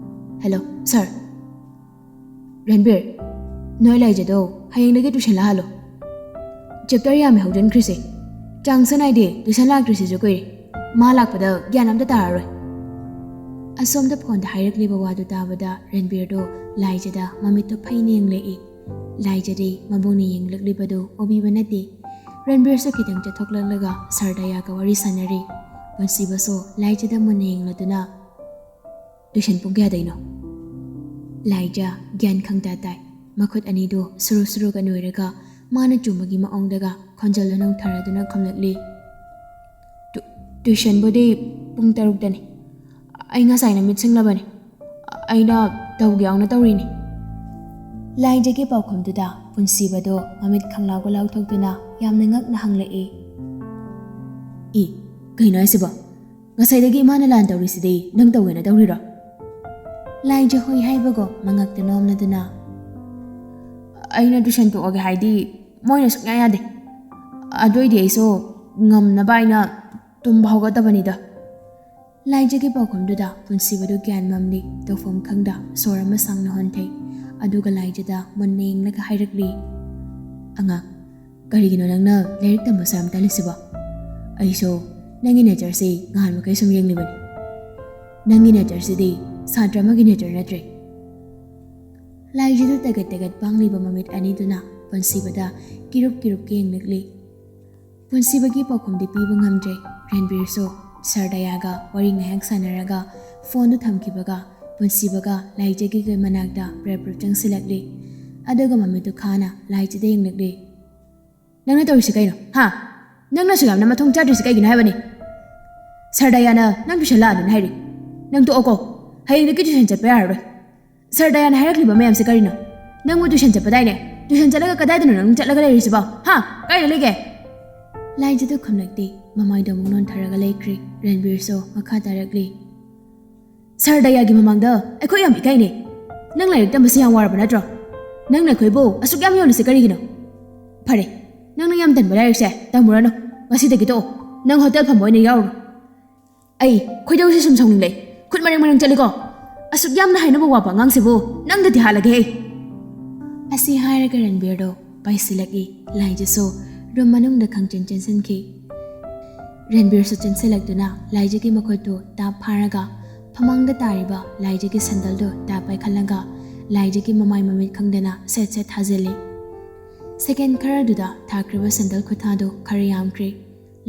"ꯍꯦꯜꯂꯣ, ꯁꯥꯔ꯫" "ꯔꯟꯕꯤꯔ, ꯅꯣꯏ ꯂꯥꯏꯖꯗꯣ ꯍꯌꯦꯡꯗꯒꯤ ꯇꯨꯏꯁꯟ ꯂꯥꯛꯍꯜꯂꯣ꯫ ꯆꯦꯞꯇꯔ ꯌꯥꯝꯃꯤ ꯍꯧꯖꯤꯟꯈ꯭ꯔꯤꯁꯦ꯫ ꯆꯥꯡꯁ ꯅꯥꯏꯗꯦ, ꯇꯨꯏꯁꯟ ꯂꯥꯛꯇ꯭ꯔꯤꯁꯤꯁꯨ ꯀꯨꯏꯔꯦ꯫ ꯃꯥ ꯂꯥꯛꯄꯗ ꯒ꯭ꯌꯥꯟ ꯑꯝꯇ ꯇꯥꯔꯔꯣꯏ꯫" ꯑꯁꯣꯝꯗ ꯐꯣꯟꯗ ꯍꯥꯏꯔꯛꯂꯤꯕ ꯋꯥꯗꯨ ꯇꯥꯕꯗ ꯔꯟꯕꯤꯔꯗꯣ ꯂꯥꯏꯖꯗ ꯃꯃꯤꯠꯇꯨ ꯐꯩꯅ ꯌꯦꯡꯂꯛꯏ꯫ ꯂꯥꯏꯖꯗꯤ ꯃꯕꯨꯡꯅ ꯌꯦꯡꯂꯛꯂꯤꯕꯗꯨ ꯎꯕꯤꯕ ꯅꯠꯇꯦ꯫ ꯔꯟꯕꯤꯔꯁꯨ ꯈꯤꯇꯪ ꯆꯠꯊꯣꯛꯂꯛꯂꯒ ꯁꯔ ꯗꯌꯥꯒ ꯋꯥꯔꯤ ꯁꯥꯟꯅꯔꯤ꯫ ꯄꯨꯟꯁꯤꯕꯁꯨ ꯂꯥꯏꯖꯗ ꯃꯨꯟꯅ ꯌꯦꯡꯂꯗꯨꯅ, "ꯇꯨꯏꯁꯟ ꯄꯨꯡ ꯀꯌꯥꯗꯩꯅꯣ?" ꯂꯥꯏꯖ ꯒ꯭ꯌꯥꯟ ꯈꯪꯇꯥ ꯇꯥꯏ꯫ ꯃꯈꯨꯠ ꯑꯅꯤꯗꯨ ꯁꯨꯔꯨ ꯁꯨꯔꯨꯒ ꯅꯣꯏꯔꯒ ꯃꯥꯅ ꯆꯨꯝꯕꯒꯤ ꯃꯑꯣꯡꯗꯒ ꯈꯣꯟꯖꯦꯜꯗꯨ ꯅꯧꯊꯔꯗꯨꯅ ꯈꯨꯝꯂꯛꯂꯤ꯫ "ꯇꯨ-, ꯇꯨꯏꯁꯟꯕꯨꯗꯤ ꯄꯨꯡ ꯇꯔꯨꯛꯇꯅꯤ꯫ ꯑꯩ ꯉꯁꯥꯏꯅ ꯃꯤꯠ ꯁꯤꯡꯂꯕꯅꯤ꯫ ꯑꯩꯅ ꯇꯧꯒꯦ ꯌꯥꯎꯅ ꯇꯧꯔꯤꯅꯤ꯫" ꯂꯥꯏꯖꯒꯤ ꯄꯥꯎꯈꯨꯝꯗꯨꯗ ꯄꯨꯟꯁꯤꯕꯗꯣ ꯃꯃꯤꯠ ꯈꯪꯂꯥꯎ ꯈꯪꯂꯥꯎ ꯊꯣꯛꯇꯨꯅ ꯌꯥꯝꯅ ꯉꯛꯅ ꯍꯪꯂꯛꯏ꯫ "ꯏ, ꯀꯩꯅꯣ ꯍꯥꯏꯁꯤꯕꯣ? ꯉꯁꯥꯏꯗꯒꯤ ꯏꯃꯥꯅ ꯂꯥꯟ ꯇꯧꯔꯤꯁꯤꯗꯤ ꯅꯪ ꯇꯧꯒꯦꯅ ꯇꯧꯔꯤꯔꯣ?" ꯂꯥꯏꯖ ꯍꯣꯏ ꯍꯥꯏꯕꯒꯣ ꯃꯉꯛꯇ ꯅꯣꯝꯂꯗꯨꯅ, "ꯑꯩꯅ ꯇꯨꯏꯁꯟ ꯇꯣꯛꯑꯒꯦ ꯍꯥꯏꯗꯤ ꯃꯣꯏꯅ ꯁꯨꯡꯌꯥ ꯌꯥꯗꯦ꯫ ꯑꯗꯨ ꯑꯣꯏꯗꯤ ꯑꯩꯁꯨ ꯉꯝꯅꯕ ꯑꯩꯅ ꯇꯨꯝꯕ ꯍꯧꯒꯠꯇꯕꯅꯤꯗ꯫" ꯂꯥꯏꯖꯒꯤ ꯄꯥꯎꯈꯨꯝꯗꯨꯗ ꯄꯨꯟꯁꯤꯕꯗꯨ ꯒ꯭ꯌꯥꯟ ꯃꯝꯂꯤ, ꯇꯧꯐꯝ ꯈꯪꯗ ꯁꯣꯔ ꯑꯃ ꯁꯥꯡꯅ ꯍꯣꯟꯊꯩ꯫ ꯑꯗꯨꯒ ꯂꯥꯏꯖꯗ ꯃꯨꯟꯅ ꯌꯦꯡꯂꯒ ꯍꯥꯏꯔꯛꯂꯤ, "ꯑꯉꯥꯡ, ꯀꯔꯤꯒꯤꯅꯣ ꯅꯪꯅ ꯂꯥꯏꯔꯤꯛ ꯇꯝꯕ ꯁꯔꯝ ꯇꯜꯂꯤꯁꯤꯕꯣ? ꯑꯩꯁꯨ ꯅꯪꯒꯤ ꯅꯦꯆꯔꯁꯤ ꯉꯍꯥꯟ ꯃꯈꯩ ꯁꯨꯝ ꯌꯦꯡꯂꯤꯕꯅꯤ꯫ ꯅꯪꯒꯤ ꯅꯦꯆꯔꯁꯤꯗꯤ ꯁꯥꯇ꯭ꯔ ꯑꯃꯒꯤ ꯅꯦꯆꯔ ꯅꯠꯇ꯭ꯔꯦ꯫ ꯂꯥꯏꯖꯗꯨ ꯇꯒꯠ ꯇꯒꯠ ꯄꯥꯡꯂꯤꯕ ꯃꯃꯤꯠ ꯑꯅꯤꯗꯨꯅ ꯄꯨꯟꯁꯤꯕꯗ ꯀꯤꯔꯨꯞ ꯀꯤꯔꯨꯞ ꯌꯦꯡꯂꯛꯂꯤ꯫ ꯄꯨꯟꯁꯤꯕꯒꯤ ꯄꯥꯎꯈꯨꯝꯗꯤ ꯄꯤꯕ ꯉꯝꯗ꯭ꯔꯦ꯫ ꯔꯟꯕꯤꯔꯁꯨ ꯁꯔ ꯗꯌꯥꯒ ꯋꯥꯔꯤ ꯉꯥꯏꯍꯥꯛ ꯁꯥꯟꯅꯔꯒ ꯐꯣꯟꯗꯨ ꯊꯝꯈꯤꯕꯒ ꯄꯨꯟꯁꯤꯕꯒ ꯂꯥꯏꯖꯒꯤ ꯃꯅꯥꯛꯇ ꯄ꯭ꯔꯞ ꯄ꯭ꯔꯞ ꯆꯪꯁꯤꯜꯂꯛꯂꯤ꯫ ꯑꯗꯨꯒ ꯃꯃꯤꯠꯇꯨ ꯈꯥꯅ ꯂꯥꯏꯖꯗ ꯌꯦꯡꯂꯛꯂꯤ꯫ "ꯅꯪꯅ ꯇꯧꯔꯤꯁꯤ ꯀꯩꯅꯣ? ꯍꯥ? ꯅꯪꯅꯁꯨ ꯌꯥꯝꯅ ꯃꯊꯣꯡ ꯆꯥꯗ꯭ꯔꯤꯁꯤ ꯀꯩꯒꯤꯅꯣ ꯍꯥꯏꯕꯅꯤ? ꯁꯔ ꯗꯌꯥꯅ ꯅꯪ ꯇ꯭ꯌꯨꯁꯟ ꯂꯥꯛꯑꯅꯨꯅ ꯍꯥꯏꯔꯤ꯫ ꯅꯪ ꯇꯣꯛꯑꯣꯀꯣ꯫ ꯍꯌꯦꯡꯗꯒꯤ ꯇ꯭ꯌꯨꯁꯟ ꯆꯠꯄ ꯌꯥꯔꯔꯣꯏ꯫ ꯁꯔ ꯗꯌꯥꯅ ꯍꯥꯏꯔꯛꯂꯤꯕ ꯃꯌꯥꯝꯁꯦ ꯀꯔꯤꯅꯣ? ꯅꯪꯕꯨ ꯇ꯭ꯌꯨꯁꯟ ꯆꯠꯄꯗꯥꯏꯅꯦ? ꯇ꯭ꯌꯨꯁꯟ ꯆꯠꯂꯒ ꯀꯗꯥꯏꯗꯅꯣ ꯅꯪ ꯆꯠꯂꯒ ꯂꯩꯔꯤꯁꯤꯕꯣ? ꯍꯥ? ꯀꯥꯏꯗ ꯂꯩꯒꯦ?" ꯂꯥꯏꯖꯗꯨ ꯈꯨꯝꯂꯛꯇꯦ꯫ ꯃꯃꯥꯏꯗꯣ ꯑꯃꯨꯛ ꯅꯣꯟꯊꯔꯒ ꯂꯩꯈ꯭ꯔꯦ꯫ ꯔꯟꯕꯤꯔꯁꯨ ꯃꯈꯥ ꯇꯥꯔꯛꯂꯤ꯫ "ꯁꯔ ꯗꯌꯥꯒꯤ ꯃꯃꯥꯡꯗ ꯑꯩꯈꯣꯏ ꯌꯥꯝ ꯏꯀꯥꯏꯅꯦ꯫ ꯅꯪ ꯂꯥꯏꯔꯤꯛ ꯇꯝꯕꯁꯦ ꯌꯥꯝ ꯋꯥꯔꯕ ꯅꯠꯇ꯭ꯔꯣ? ꯅꯪꯅ ꯑꯩꯈꯣꯏꯕꯨ ꯑꯁꯨꯛ ꯌꯥꯝ ꯌꯣꯜꯂꯤꯁꯦ ꯀꯔꯤꯒꯤꯅꯣ? ꯐꯔꯦ, ꯅꯪꯅ ꯌꯥꯝ ꯇꯟꯕ ꯂꯥꯏꯔꯤꯛꯁꯦ ꯇꯝꯃꯨꯔꯅꯨ꯫ ꯉꯁꯤꯗꯒꯤ ꯇꯣꯛꯑꯣ꯫ ꯅꯪ ꯍꯣꯇꯦꯜ ꯐꯝꯕ ꯑꯣꯏꯅ ꯌꯥꯎꯔꯨꯔꯣ꯫ ꯑꯩ ꯈꯣꯏꯗꯧꯁꯦ ꯁꯨꯝ ꯁꯥꯎꯅꯤꯡꯂꯦ꯫ ꯈꯨꯠ ꯃꯔꯦꯡ ꯃꯔꯦꯡ ꯆꯠꯂꯤꯀꯣ꯫ ꯑꯁꯨꯛ ꯌꯥꯝꯅ ꯍꯩꯅꯕ ꯋꯥꯕ ꯑꯉꯥꯡꯁꯤꯕꯨ ꯅꯪꯗꯗꯤ ꯍꯥꯠꯂꯒꯦꯍꯦ!" ꯑꯁꯤ ꯍꯥꯏꯔꯒ ꯔꯟꯕꯤꯔꯗꯣ ꯄꯥꯏꯁꯤꯜꯂꯛꯏ꯫ ꯂꯥꯏꯖꯁꯨ ꯔꯨꯝ ꯃꯅꯨꯡꯗ ꯈꯪꯆꯦꯟ ꯆꯦꯟꯁꯤꯟꯈꯤ꯫ ꯔꯟꯕꯤꯔꯁꯨ ꯆꯦꯟꯁꯤꯜꯂꯛꯇꯨꯅ ꯂꯥꯏꯖꯒꯤ ꯃꯈꯨꯠꯇꯨ ꯇꯥꯞ ꯐꯥꯔꯒ ꯐꯃꯥꯡꯗ ꯇꯥꯔꯤꯕ ꯂꯥꯏꯖꯒꯤ ꯁꯦꯟꯗꯜꯗꯨ ꯇꯥꯞ ꯄꯥꯏꯈꯠꯂꯒ ꯂꯥꯏꯖꯒꯤ ꯃꯃꯥꯏ ꯃꯃꯤꯠ ꯈꯪꯗꯅ ꯁꯦꯠ ꯁꯦꯠ ꯊꯥꯖꯤꯜꯂꯤ꯫ ꯁꯦꯀꯦꯟ ꯈꯔꯗꯨꯗ ꯊꯥꯈ꯭ꯔꯤꯕ ꯁꯦꯟꯗꯜ ꯈꯨꯊꯥꯗꯨ ꯈꯔ ꯌꯥꯝꯈ꯭ꯔꯦ꯫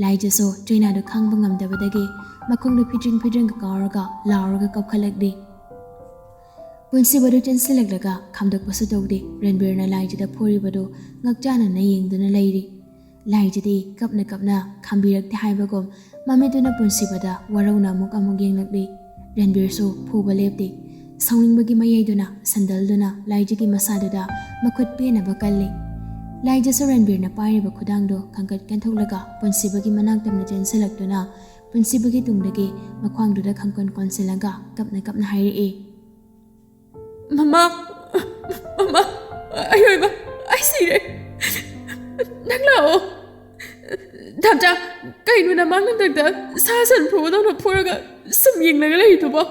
ꯂꯥꯏꯖꯁꯨ ꯆꯩꯅꯥꯗꯨ ꯈꯥꯡꯕ ꯉꯝꯗꯕꯗꯒꯤ ꯃꯈꯣꯡꯗꯨ ꯐꯤꯗ꯭ꯔꯤꯡ ꯐꯤꯗ꯭ꯔꯤꯡꯒ ꯀꯥꯎꯔꯒ ꯂꯥꯎꯔꯒ ꯀꯞꯈꯠꯂꯛꯂꯤ꯫ ꯄꯨꯟꯁꯤꯕꯗꯨ ꯆꯦꯟꯁꯤꯜꯂꯛꯂꯒ ꯈꯥꯝꯗꯣꯛꯄꯁꯨ ꯇꯧꯗꯦ꯫ ꯔꯟꯕꯤꯔꯅ ꯂꯥꯏꯖꯗ ꯐꯨꯔꯤꯕꯗꯨ ꯉꯛꯆꯥꯅꯅ ꯌꯦꯡꯗꯨꯅ ꯂꯩꯔꯤ꯫ ꯂꯥꯏꯖꯗꯤ ꯀꯞꯅ ꯀꯞꯅ ꯈꯥꯝꯕꯤꯔꯛꯇꯦ ꯍꯥꯏꯕꯒꯨꯝ ꯃꯃꯤꯠꯇꯨꯅ ꯄꯨꯟꯁꯤꯕꯗ ꯋꯥꯔꯧꯅ ꯑꯃꯨꯛ ꯑꯃꯨꯛ ꯌꯦꯡꯂꯛꯂꯤ꯫ ꯔꯟꯕꯤꯔꯁꯨ ꯐꯨꯕ ꯂꯦꯞꯇꯦ꯫ ꯁꯥꯎꯅꯤꯡꯕꯒꯤ ꯃꯌꯥꯏꯗꯨꯅ ꯁꯦꯟꯗꯜꯗꯨꯅ ꯂꯥꯏꯖꯒꯤ ꯃꯁꯥꯗꯨꯗ ꯃꯈꯨꯠ ꯄꯦꯟꯅꯕ ꯀꯜꯂꯤ꯫ ꯂꯥꯏꯖꯁꯨ ꯔꯟꯕꯤꯔꯅ ꯄꯥꯏꯔꯤꯕ ꯈꯨꯗꯥꯡꯗꯨ ꯈꯪꯀꯠ ꯀꯦꯟꯊꯣꯛꯂꯒ ꯄꯨꯟꯁꯤꯕꯒꯤ ꯃꯅꯥꯛ ꯇꯝꯅ ꯆꯦꯟꯁꯤꯜꯂꯛꯇꯨꯅ ꯄꯨꯟꯁꯤꯕꯒꯤ ꯇꯨꯡꯗꯒꯤ ꯃꯈ꯭ꯋꯥꯡꯗꯨꯗ ꯈꯪꯀꯣꯟ ꯀꯣꯟꯁꯤꯜꯂꯒ ꯀꯞꯅ ꯀꯞꯅ ꯍꯥꯏꯔꯛꯏ꯫ "ꯃꯃꯥ, ꯃꯃꯥ, ꯑꯌꯣꯏꯕ, ꯑꯩ ꯁꯤꯔꯦ꯫ ꯅꯪ ꯂꯥꯛꯑꯣ꯫ ꯗꯥꯝꯆꯥ, ꯀꯩꯅꯣ ꯅꯃꯥꯡ ꯅꯪꯗꯛꯇ ꯁꯥ ꯁꯟ ꯐꯨꯕꯗꯧꯅ ꯐꯨꯔꯒ ꯁꯨꯝ ꯌꯦꯡꯂꯒ ꯂꯩꯔꯤꯗꯨꯕꯣ?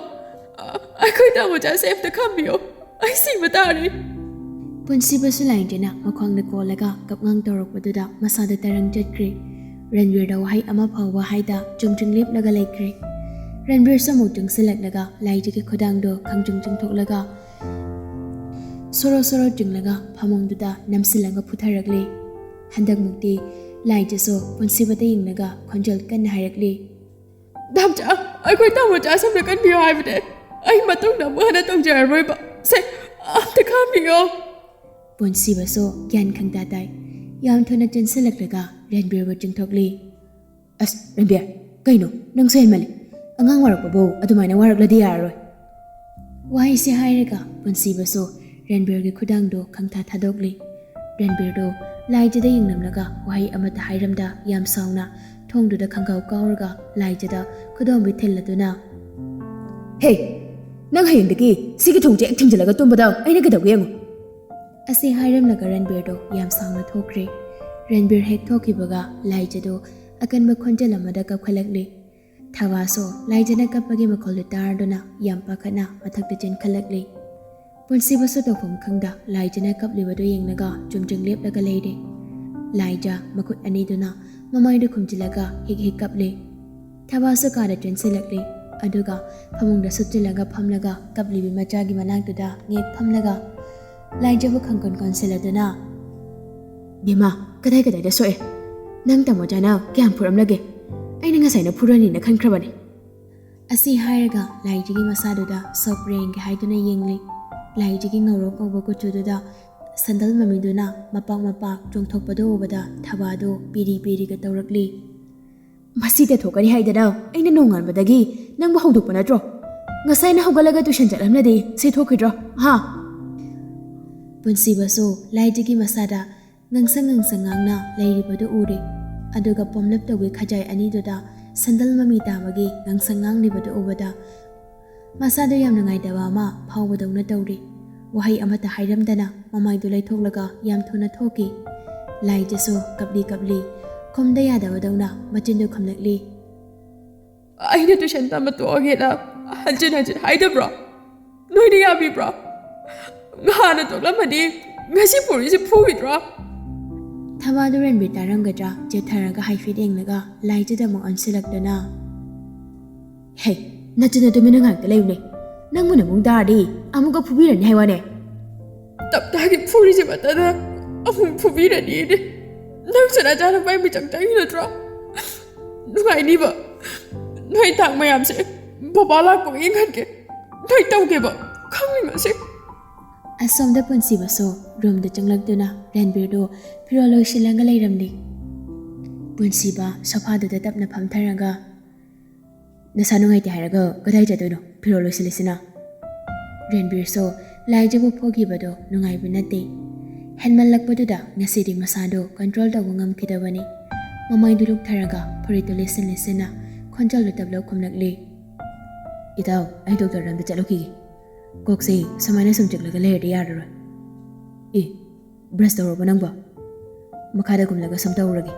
ꯑꯩꯈꯣꯏ ꯇꯥꯃꯣꯆꯥꯁꯦ ꯑꯝꯇ ꯈꯥꯝꯕꯤꯌꯣ꯫ ꯑꯩ ꯁꯤꯕ ꯇꯥꯔꯦ꯫" ꯄꯨꯟꯁꯤꯕꯁꯨ ꯂꯥꯏꯟꯗꯅ ꯃꯈ꯭ꯋꯥꯡꯗ ꯀꯣꯜꯂꯒ ꯀꯞꯉꯥꯡ ꯇꯧꯔꯛꯄꯗꯨꯗ ꯃꯁꯥꯗ ꯇꯔꯪ ꯆꯠꯈ꯭ꯔꯦ꯫ ꯔꯟꯕꯤꯔꯗ ꯋꯥꯍꯩ ꯑꯃ ꯐꯥꯎꯕ ꯍꯥꯏꯗ ꯆꯨꯝꯗ꯭ꯔꯤꯡ ꯂꯦꯞꯂꯒ ꯂꯩꯈ꯭ꯔꯦ꯫ ꯔꯟꯕꯤꯔꯁꯨ ꯑꯃꯨꯛ ꯆꯪꯁꯤꯜꯂꯛꯂꯒ ꯂꯥꯏꯖꯒꯤ ꯈꯨꯗꯥꯡꯗꯣ ꯈꯪꯆꯤꯡ ꯆꯤꯡꯊꯣꯛꯂꯒ ꯁꯣꯔꯣ ꯁꯣꯔꯣ ꯆꯤꯡꯂꯒ ꯐꯃꯨꯡꯗꯨꯗ ꯅꯝꯁꯤꯜꯂꯒ ꯐꯨꯊꯔꯛꯂꯦ꯫ ꯍꯟꯗꯛꯃꯨꯛꯇꯤ ꯂꯥꯏꯖꯁꯨ ꯄꯨꯟꯁꯤꯕꯗ ꯌꯦꯡꯂꯒ ꯈꯣꯟꯖꯦꯜ ꯀꯟꯅ ꯍꯥꯏꯔꯛꯂꯤ, "ꯗꯥꯝꯆꯥ, ꯑꯩꯈꯣꯏ ꯇꯥꯃꯣꯆꯥ ꯁꯝꯅ ꯀꯟꯕꯤꯌꯨ ꯍꯥꯏꯕꯅꯦ꯫ ꯑꯩ ꯃꯇꯨꯡꯗ ꯑꯃꯨꯛ ꯍꯟꯅ ꯇꯧꯖꯔꯔꯣꯏꯕ꯫ ꯁꯦ, ꯑꯝꯇ ꯈꯥꯝꯕꯤꯌꯣ!" ꯄꯨꯟꯁꯤꯕꯁꯨ ꯒ꯭ꯌꯥꯟ ꯈꯪꯇꯥ ꯇꯥꯏ꯫ ꯌꯥꯝ ꯊꯨꯅ ꯆꯦꯟꯁꯤꯜꯂꯛꯂꯒ ꯔꯟꯕꯤꯔꯕꯨ ꯆꯤꯡꯊꯣꯛꯂꯤ꯫ "ꯑꯁ, ꯔꯟꯕꯤꯔ, ꯀꯩꯅꯣ? ꯅꯪꯁꯨ ꯍꯦꯟꯃꯜꯂꯤ꯫ ꯑꯉꯥꯡ ꯋꯥꯔꯛꯄꯕꯨ ꯑꯗꯨꯃꯥꯏꯅ ꯋꯥꯔꯛꯂꯗꯤ ꯌꯥꯔꯔꯣꯏ꯫" ꯋꯥꯍꯩꯁꯦ ꯍꯥꯏꯔꯒ ꯄꯨꯟꯁꯤꯕꯁꯨ ꯔꯟꯕꯤꯔꯒꯤ ꯈꯨꯗꯥꯡꯗꯣ ꯈꯪꯊꯥ ꯊꯥꯗꯣꯛꯂꯤ꯫ ꯔꯟꯕꯤꯔꯗꯣ ꯂꯥꯏꯖꯗ ꯌꯦꯡꯂꯝꯂꯒ ꯋꯥꯍꯩ ꯑꯃꯠꯇ ꯍꯥꯏꯔꯝꯗ ꯌꯥꯝ ꯁꯥꯎꯅ ꯊꯣꯡꯗꯨꯗ ꯈꯪꯒꯥꯎ ꯀꯥꯎꯔꯒ ꯂꯥꯏꯖꯗ ꯈꯨꯗꯣꯝꯕꯤ ꯊꯤꯜꯂꯗꯨꯅ, "ꯍꯦ, ꯅꯪ ꯍꯌꯦꯡꯗꯒꯤ ꯁꯤꯒꯤ ꯊꯣꯡꯁꯦ ꯍꯦꯛ ꯊꯤꯡꯖꯤꯜꯂꯒ ꯇꯨꯝꯕꯗ ꯑꯩꯅ ꯀꯩꯗꯧꯒꯦ ꯌꯦꯡꯉꯨ꯫" ꯑꯁꯤ ꯍꯥꯏꯔꯝꯂꯒ ꯔꯟꯕꯤꯔꯗꯣ ꯌꯥꯝ ꯁꯥꯎꯅ ꯊꯣꯛꯈ꯭ꯔꯦ꯫ ꯔꯟꯕꯤꯔ ꯍꯦꯛ ꯊꯣꯛꯈꯤꯕꯒ ꯂꯥꯏꯖꯗꯣ ꯑꯀꯟꯕ ꯈꯣꯟꯖꯦꯜ ꯑꯃꯗ ꯀꯞꯈꯠꯂꯛꯂꯤ꯫ ꯊꯕꯥꯁꯨ ꯂꯥꯏꯖꯅ ꯀꯞꯄꯒꯤ ꯃꯈꯣꯜꯗꯨ ꯇꯥꯔꯗꯨꯅ ꯌꯥꯝ ꯄꯥꯈꯠꯅ ꯃꯊꯛꯇ ꯆꯦꯟꯈꯠꯂꯛꯂꯤ꯫ ꯄꯨꯟꯁꯤꯕꯁꯨ ꯇꯧꯐꯝ ꯈꯪꯗ ꯂꯥꯏꯖꯅ ꯀꯞꯂꯤꯕꯗꯨ ꯌꯦꯡꯂꯒ ꯆꯨꯝꯗ꯭ꯔꯤꯡ ꯂꯦꯞꯂꯒ ꯂꯩꯔꯦ꯫ ꯂꯥꯏꯖ ꯃꯈꯨꯠ ꯑꯅꯤꯗꯨꯅ ꯃꯃꯥꯏꯗꯨ ꯈꯨꯝꯖꯤꯜꯂꯒ ꯍꯤꯛ ꯍꯤꯛ ꯀꯞꯂꯤ꯫ ꯊꯕꯥꯁꯨ ꯀꯥꯗ ꯆꯦꯟꯁꯤꯜꯂꯛꯂꯤ꯫ ꯑꯗꯨꯒ ꯐꯃꯨꯡꯗ ꯁꯨꯞꯆꯤꯜꯂꯒ ꯐꯝꯂꯒ ꯀꯞꯂꯤꯕꯤ ꯃꯆꯥꯒꯤ ꯃꯅꯥꯛꯇꯨꯗ ꯉꯦꯛ ꯐꯝꯂꯒ ꯂꯥꯏꯖꯕꯨ ꯈꯪꯀꯣꯟ ꯀꯣꯟꯁꯤꯜꯂꯗꯨꯅ, "ꯕꯦꯝꯃ, ꯀꯗꯥꯏ ꯀꯗꯥꯏꯗ ꯁꯣꯛꯑꯦ? ꯅꯪ ꯇꯥꯃꯣꯆꯥꯅ ꯀꯌꯥꯝ ꯐꯨꯔꯝꯂꯒꯦ? ꯑꯩꯅ ꯉꯁꯥꯏꯅ ꯐꯨꯔꯅꯤꯅ ꯈꯟꯈ꯭ꯔꯕꯅꯤ꯫" ꯑꯁꯤ ꯍꯥꯏꯔꯒ ꯂꯥꯏꯖꯒꯤ ꯃꯁꯥꯗꯨꯗ ꯁꯣꯛꯄ꯭ꯔꯥ ꯌꯦꯡꯒꯦ ꯍꯥꯏꯗꯨꯅ ꯌꯦꯡꯂꯤ꯫ ꯂꯥꯏꯖꯒꯤ ꯉꯧꯔꯣꯛ ꯉꯧꯕ ꯀꯨꯆꯨꯗꯨꯗ ꯁꯟꯗꯜ ꯃꯃꯤꯗꯨꯅ ꯃꯄꯥꯛ ꯃꯄꯥꯛ ꯆꯣꯡꯊꯣꯛꯄꯗꯨ ꯎꯕꯗ ꯊꯕꯥꯗꯨ ꯄꯤꯔꯤ ꯄꯤꯔꯤꯒ ꯇꯧꯔꯛꯂꯤ꯫ "ꯃꯁꯤ ꯇꯩꯊꯣꯛꯀꯅꯤ ꯍꯥꯏꯗꯅ ꯑꯩꯅ ꯅꯣꯡꯉꯥꯟꯕꯗꯒꯤ ꯅꯪꯕꯨ ꯍꯧꯗꯣꯛꯄ ꯅꯠꯇ꯭ꯔꯣ? ꯉꯁꯥꯏꯅ ꯍꯧꯒꯠꯂꯒ ꯇꯨꯏꯁꯟ ꯆꯠꯂꯝꯂꯗꯤ ꯁꯤ ꯊꯣꯛꯈꯤꯗ꯭ꯔꯣ? ꯍꯥ?" ꯄꯨꯟꯁꯤꯕꯁꯨ ꯂꯥꯏꯖꯒꯤ ꯃꯁꯥꯗ ꯉꯥꯡꯁꯪ ꯉꯥꯡꯁꯪ ꯉꯥꯡꯅ ꯂꯩꯔꯤꯕꯗꯨ ꯎꯔꯦ꯫ ꯑꯗꯨꯒ ꯄꯣꯝꯂꯞ ꯇꯧꯕꯤ ꯈꯖꯥꯏ ꯑꯅꯤꯗꯨꯗ ꯁꯟꯗꯜ ꯃꯃꯤ ꯇꯥꯕꯒꯤ ꯉꯥꯡꯁꯪ ꯉꯥꯡꯂꯤꯕꯗꯨ ꯎꯕꯗ ꯃꯁꯥꯗ ꯌꯥꯝ ꯅꯨꯡꯉꯥꯏꯇꯕ ꯑꯃ ꯐꯥꯎꯕꯗꯧꯅ ꯇꯧꯔꯦ꯫ ꯋꯥꯍꯩ ꯑꯃꯠꯇ ꯍꯥꯏꯔꯝꯗꯅ ꯃꯃꯥꯏꯗꯨ ꯂꯩꯊꯣꯛꯂꯒ ꯌꯥꯝ ꯊꯨꯅ ꯊꯣꯛꯈꯤ꯫ ꯂꯥꯏꯖꯁꯨ ꯀꯞꯂꯤ ꯀꯞꯂꯤ, ꯈꯨꯝꯗ ꯌꯥꯗꯕꯗꯧꯅ ꯃꯆꯤꯟꯗꯨ ꯈꯨꯝꯂꯛꯂꯤ꯫ "ꯑꯩꯅ ꯇꯨꯏꯁꯟ ꯇꯝꯕ ꯇꯣꯛꯑꯒꯦꯅ ꯍꯟꯖꯤꯟ ꯍꯟꯖꯤꯟ ꯍꯥꯏꯗꯕ꯭ꯔꯣ? ꯅꯣꯏꯅ ꯌꯥꯕꯤꯕ꯭ꯔꯣ? ꯉꯍꯥꯟꯅ ꯇꯣꯛꯂꯝꯃꯗꯤ ꯉꯁꯤ ꯄꯨꯔꯤꯁꯦ ꯐꯨꯈꯤꯗ꯭ꯔꯣ?" ꯊꯕꯥꯗꯨ ꯔꯟꯕꯤꯔ ꯇꯥꯔꯝꯒꯗ꯭ꯔꯥ ꯆꯦꯠꯊꯔꯒ ꯍꯥꯏꯐꯦꯠ ꯌꯦꯡꯂꯒ ꯂꯥꯏꯖꯗ ꯑꯃꯨꯛ ꯑꯣꯟꯁꯤꯜꯂꯛꯇꯨꯅ, "ꯍꯦ, ꯅꯆꯤꯟ ꯅꯇꯨꯃꯤꯟꯅ ꯉꯥꯏꯍꯥꯛꯇ ꯂꯩꯌꯨꯅꯦ꯫ ꯅꯪꯕꯨ ꯅꯕꯨꯡ ꯇꯥꯔꯗꯤ ꯑꯃꯨꯛꯀ ꯐꯨꯕꯤꯔꯅꯤ ꯍꯥꯏ ꯋꯥꯅꯦ꯫ ꯇꯞꯇꯥꯒꯤ ꯐꯨꯔꯤꯁꯦ ꯃꯇꯗ ꯑꯃꯨꯛ ꯐꯨꯕꯤꯔꯅꯤꯅꯦ꯫ ꯅꯪꯁꯨ ꯅꯆꯥꯅꯨꯄꯥꯒꯤ ꯃꯤꯆꯪ ꯆꯪꯉꯤ ꯅꯠꯇ꯭ꯔꯣ? ꯅꯨꯡꯉꯥꯏꯅꯤꯕ꯫ ꯅꯣꯏ ꯇꯥꯡ ꯃꯌꯥꯝꯁꯦ ꯕꯕꯥ ꯂꯥꯛꯄꯒ ꯌꯦꯡꯍꯟꯒꯦ꯫ ꯅꯣꯏ ꯇꯧꯒꯦꯕ꯫ ꯈꯪꯅꯤꯡꯉꯁꯦ꯫" ꯑꯁꯣꯝꯗ ꯄꯨꯟꯁꯤꯕꯁꯨ ꯔꯨꯝꯗ ꯆꯪꯂꯛꯇꯨꯅ ꯔꯟꯕꯤꯔꯗꯨ ꯐꯤꯔꯣꯜ ꯂꯣꯏꯁꯤꯜꯂꯒ ꯂꯩꯔꯝꯂꯤ꯫ ꯄꯨꯟꯁꯤꯕ ꯁꯣꯐꯥꯗꯨꯗ ꯇꯞꯅ ꯐꯝꯊꯔꯒ, "ꯅꯁꯥ ꯅꯨꯡꯉꯥꯏꯇꯦ ꯍꯥꯏꯔꯒ ꯀꯗꯥꯏ ꯆꯠꯇꯣꯏꯅꯣ ꯐꯤꯔꯣꯜ ꯂꯣꯏꯁꯤꯜꯂꯤꯁꯤꯅ?" ꯔꯟꯕꯤꯔꯁꯨ ꯂꯥꯏꯖꯕꯨ ꯐꯨꯈꯤꯕꯗꯣ ꯅꯨꯡꯉꯥꯏꯕ ꯅꯠꯇꯦ꯫ ꯍꯦꯟꯃꯜꯂꯛꯄꯗꯨꯗ ꯉꯁꯤꯗꯤ ꯃꯁꯥꯗꯣ ꯀꯟꯇ꯭ꯔꯣꯜ ꯇꯧꯕ ꯉꯝꯈꯤꯗꯕꯅꯤ꯫ ꯃꯃꯥꯏꯗꯨ ꯂꯨꯛꯊꯔꯒ ꯐꯨꯔꯤꯠꯇꯨ ꯂꯤꯠꯁꯤꯟ ꯂꯤꯠꯁꯤꯟꯅ ꯈꯣꯟꯖꯦꯜꯗꯨ ꯇꯞꯂꯞ ꯈꯨꯝꯂꯛꯂꯤ꯫ "ꯏꯇꯥꯎ, ꯑꯩ ꯗꯣꯛꯇꯔꯗ ꯑꯝꯇ ꯆꯠꯂꯨꯈꯤꯒꯦ꯫ ꯀꯣꯛꯁꯦ ꯁꯨꯃꯥꯏꯅ ꯁꯨꯝ ꯆꯤꯛꯂꯒ ꯂꯩꯔꯗꯤ ꯌꯥꯔꯔꯣꯏ꯫" "ꯑꯦ, ꯕ꯭ꯔꯁ ꯇꯧꯔꯕꯣ ꯅꯪꯕꯣ? ꯃꯈꯥꯗ ꯀꯨꯝꯂꯒ ꯁꯨꯝ ꯇꯧꯔꯒꯦ꯫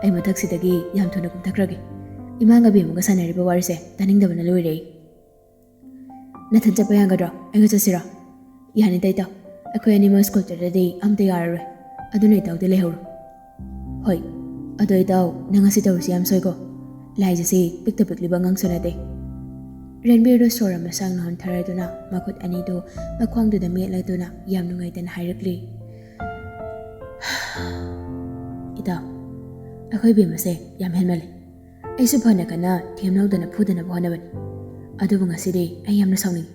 ꯑꯩ ꯃꯊꯛꯁꯤꯗꯒꯤ ꯌꯥꯝ ꯊꯨꯅ ꯀꯨꯝꯊꯈ꯭ꯔꯒꯦ꯫ ꯏꯃꯥꯒ ꯕꯦꯝꯃꯒ ꯁꯥꯟꯅꯔꯤꯕ ꯋꯥꯔꯤꯁꯦ ꯇꯥꯅꯤꯡꯗꯕꯅ ꯂꯣꯏꯔꯦ ꯑꯩ꯫" "ꯅꯊꯟ ꯆꯠꯄ ꯌꯥꯒꯗ꯭ꯔꯣ? ꯑꯩꯒ ꯆꯠꯁꯤꯔꯣ?" "ꯌꯥꯅꯤꯗ ꯏꯇꯥꯎ, ꯑꯩꯈꯣꯏ ꯑꯅꯤꯃꯛ ꯁ꯭ꯀꯨꯜ ꯆꯠꯂꯗꯤ ꯑꯝꯇ ꯌꯥꯔꯔꯣꯏ꯫ ꯑꯗꯨꯅ ꯏꯇꯥꯎꯗꯤ ꯂꯩꯍꯧꯔꯣ꯫" "ꯍꯣꯏ, ꯑꯗꯣ ꯏꯇꯥꯎ, ꯅꯪ ꯉꯁꯤ ꯇꯧꯔꯤꯁꯤ ꯌꯥꯝ ꯁꯣꯏꯀꯣ꯫ ꯂꯥꯏꯖꯁꯤ ꯄꯤꯛꯇ ꯄꯤꯛꯂꯤꯕ ꯑꯉꯥꯡꯁꯨ ꯅꯠꯇꯦ꯫" ꯔꯟꯕꯤꯔꯗꯨ ꯁꯣꯔ ꯑꯃ ꯁꯥꯡꯅ ꯍꯣꯟꯊꯔꯗꯨꯅ ꯃꯈꯨꯠ ꯑꯅꯤꯗꯨ ꯃꯈ꯭ꯋꯥꯡꯗꯨꯗ ꯃꯦꯠꯂꯗꯨꯅ ꯌꯥꯝ ꯅꯨꯡꯉꯥꯏꯇꯅ ꯍꯥꯏꯔꯛꯂꯤ꯫ "ꯏꯇꯥꯎ, ꯑꯩꯈꯣꯏ ꯕꯦꯝꯃꯁꯦ ꯌꯥꯝ ꯍꯦꯟꯃꯜꯂꯤ꯫ ꯑꯩꯁꯨ ꯐꯅ ꯀꯟꯅ ꯊꯦꯝ ꯂꯧꯗꯅ ꯐꯨꯗꯅꯕ ꯍꯣꯠꯅꯕꯅꯤ꯫ ꯑꯗꯨꯕꯨ ꯉꯁꯤꯗꯤ ꯑꯩ ꯌꯥꯝꯅ ꯁꯥꯎꯅꯤꯡꯉꯤ꯫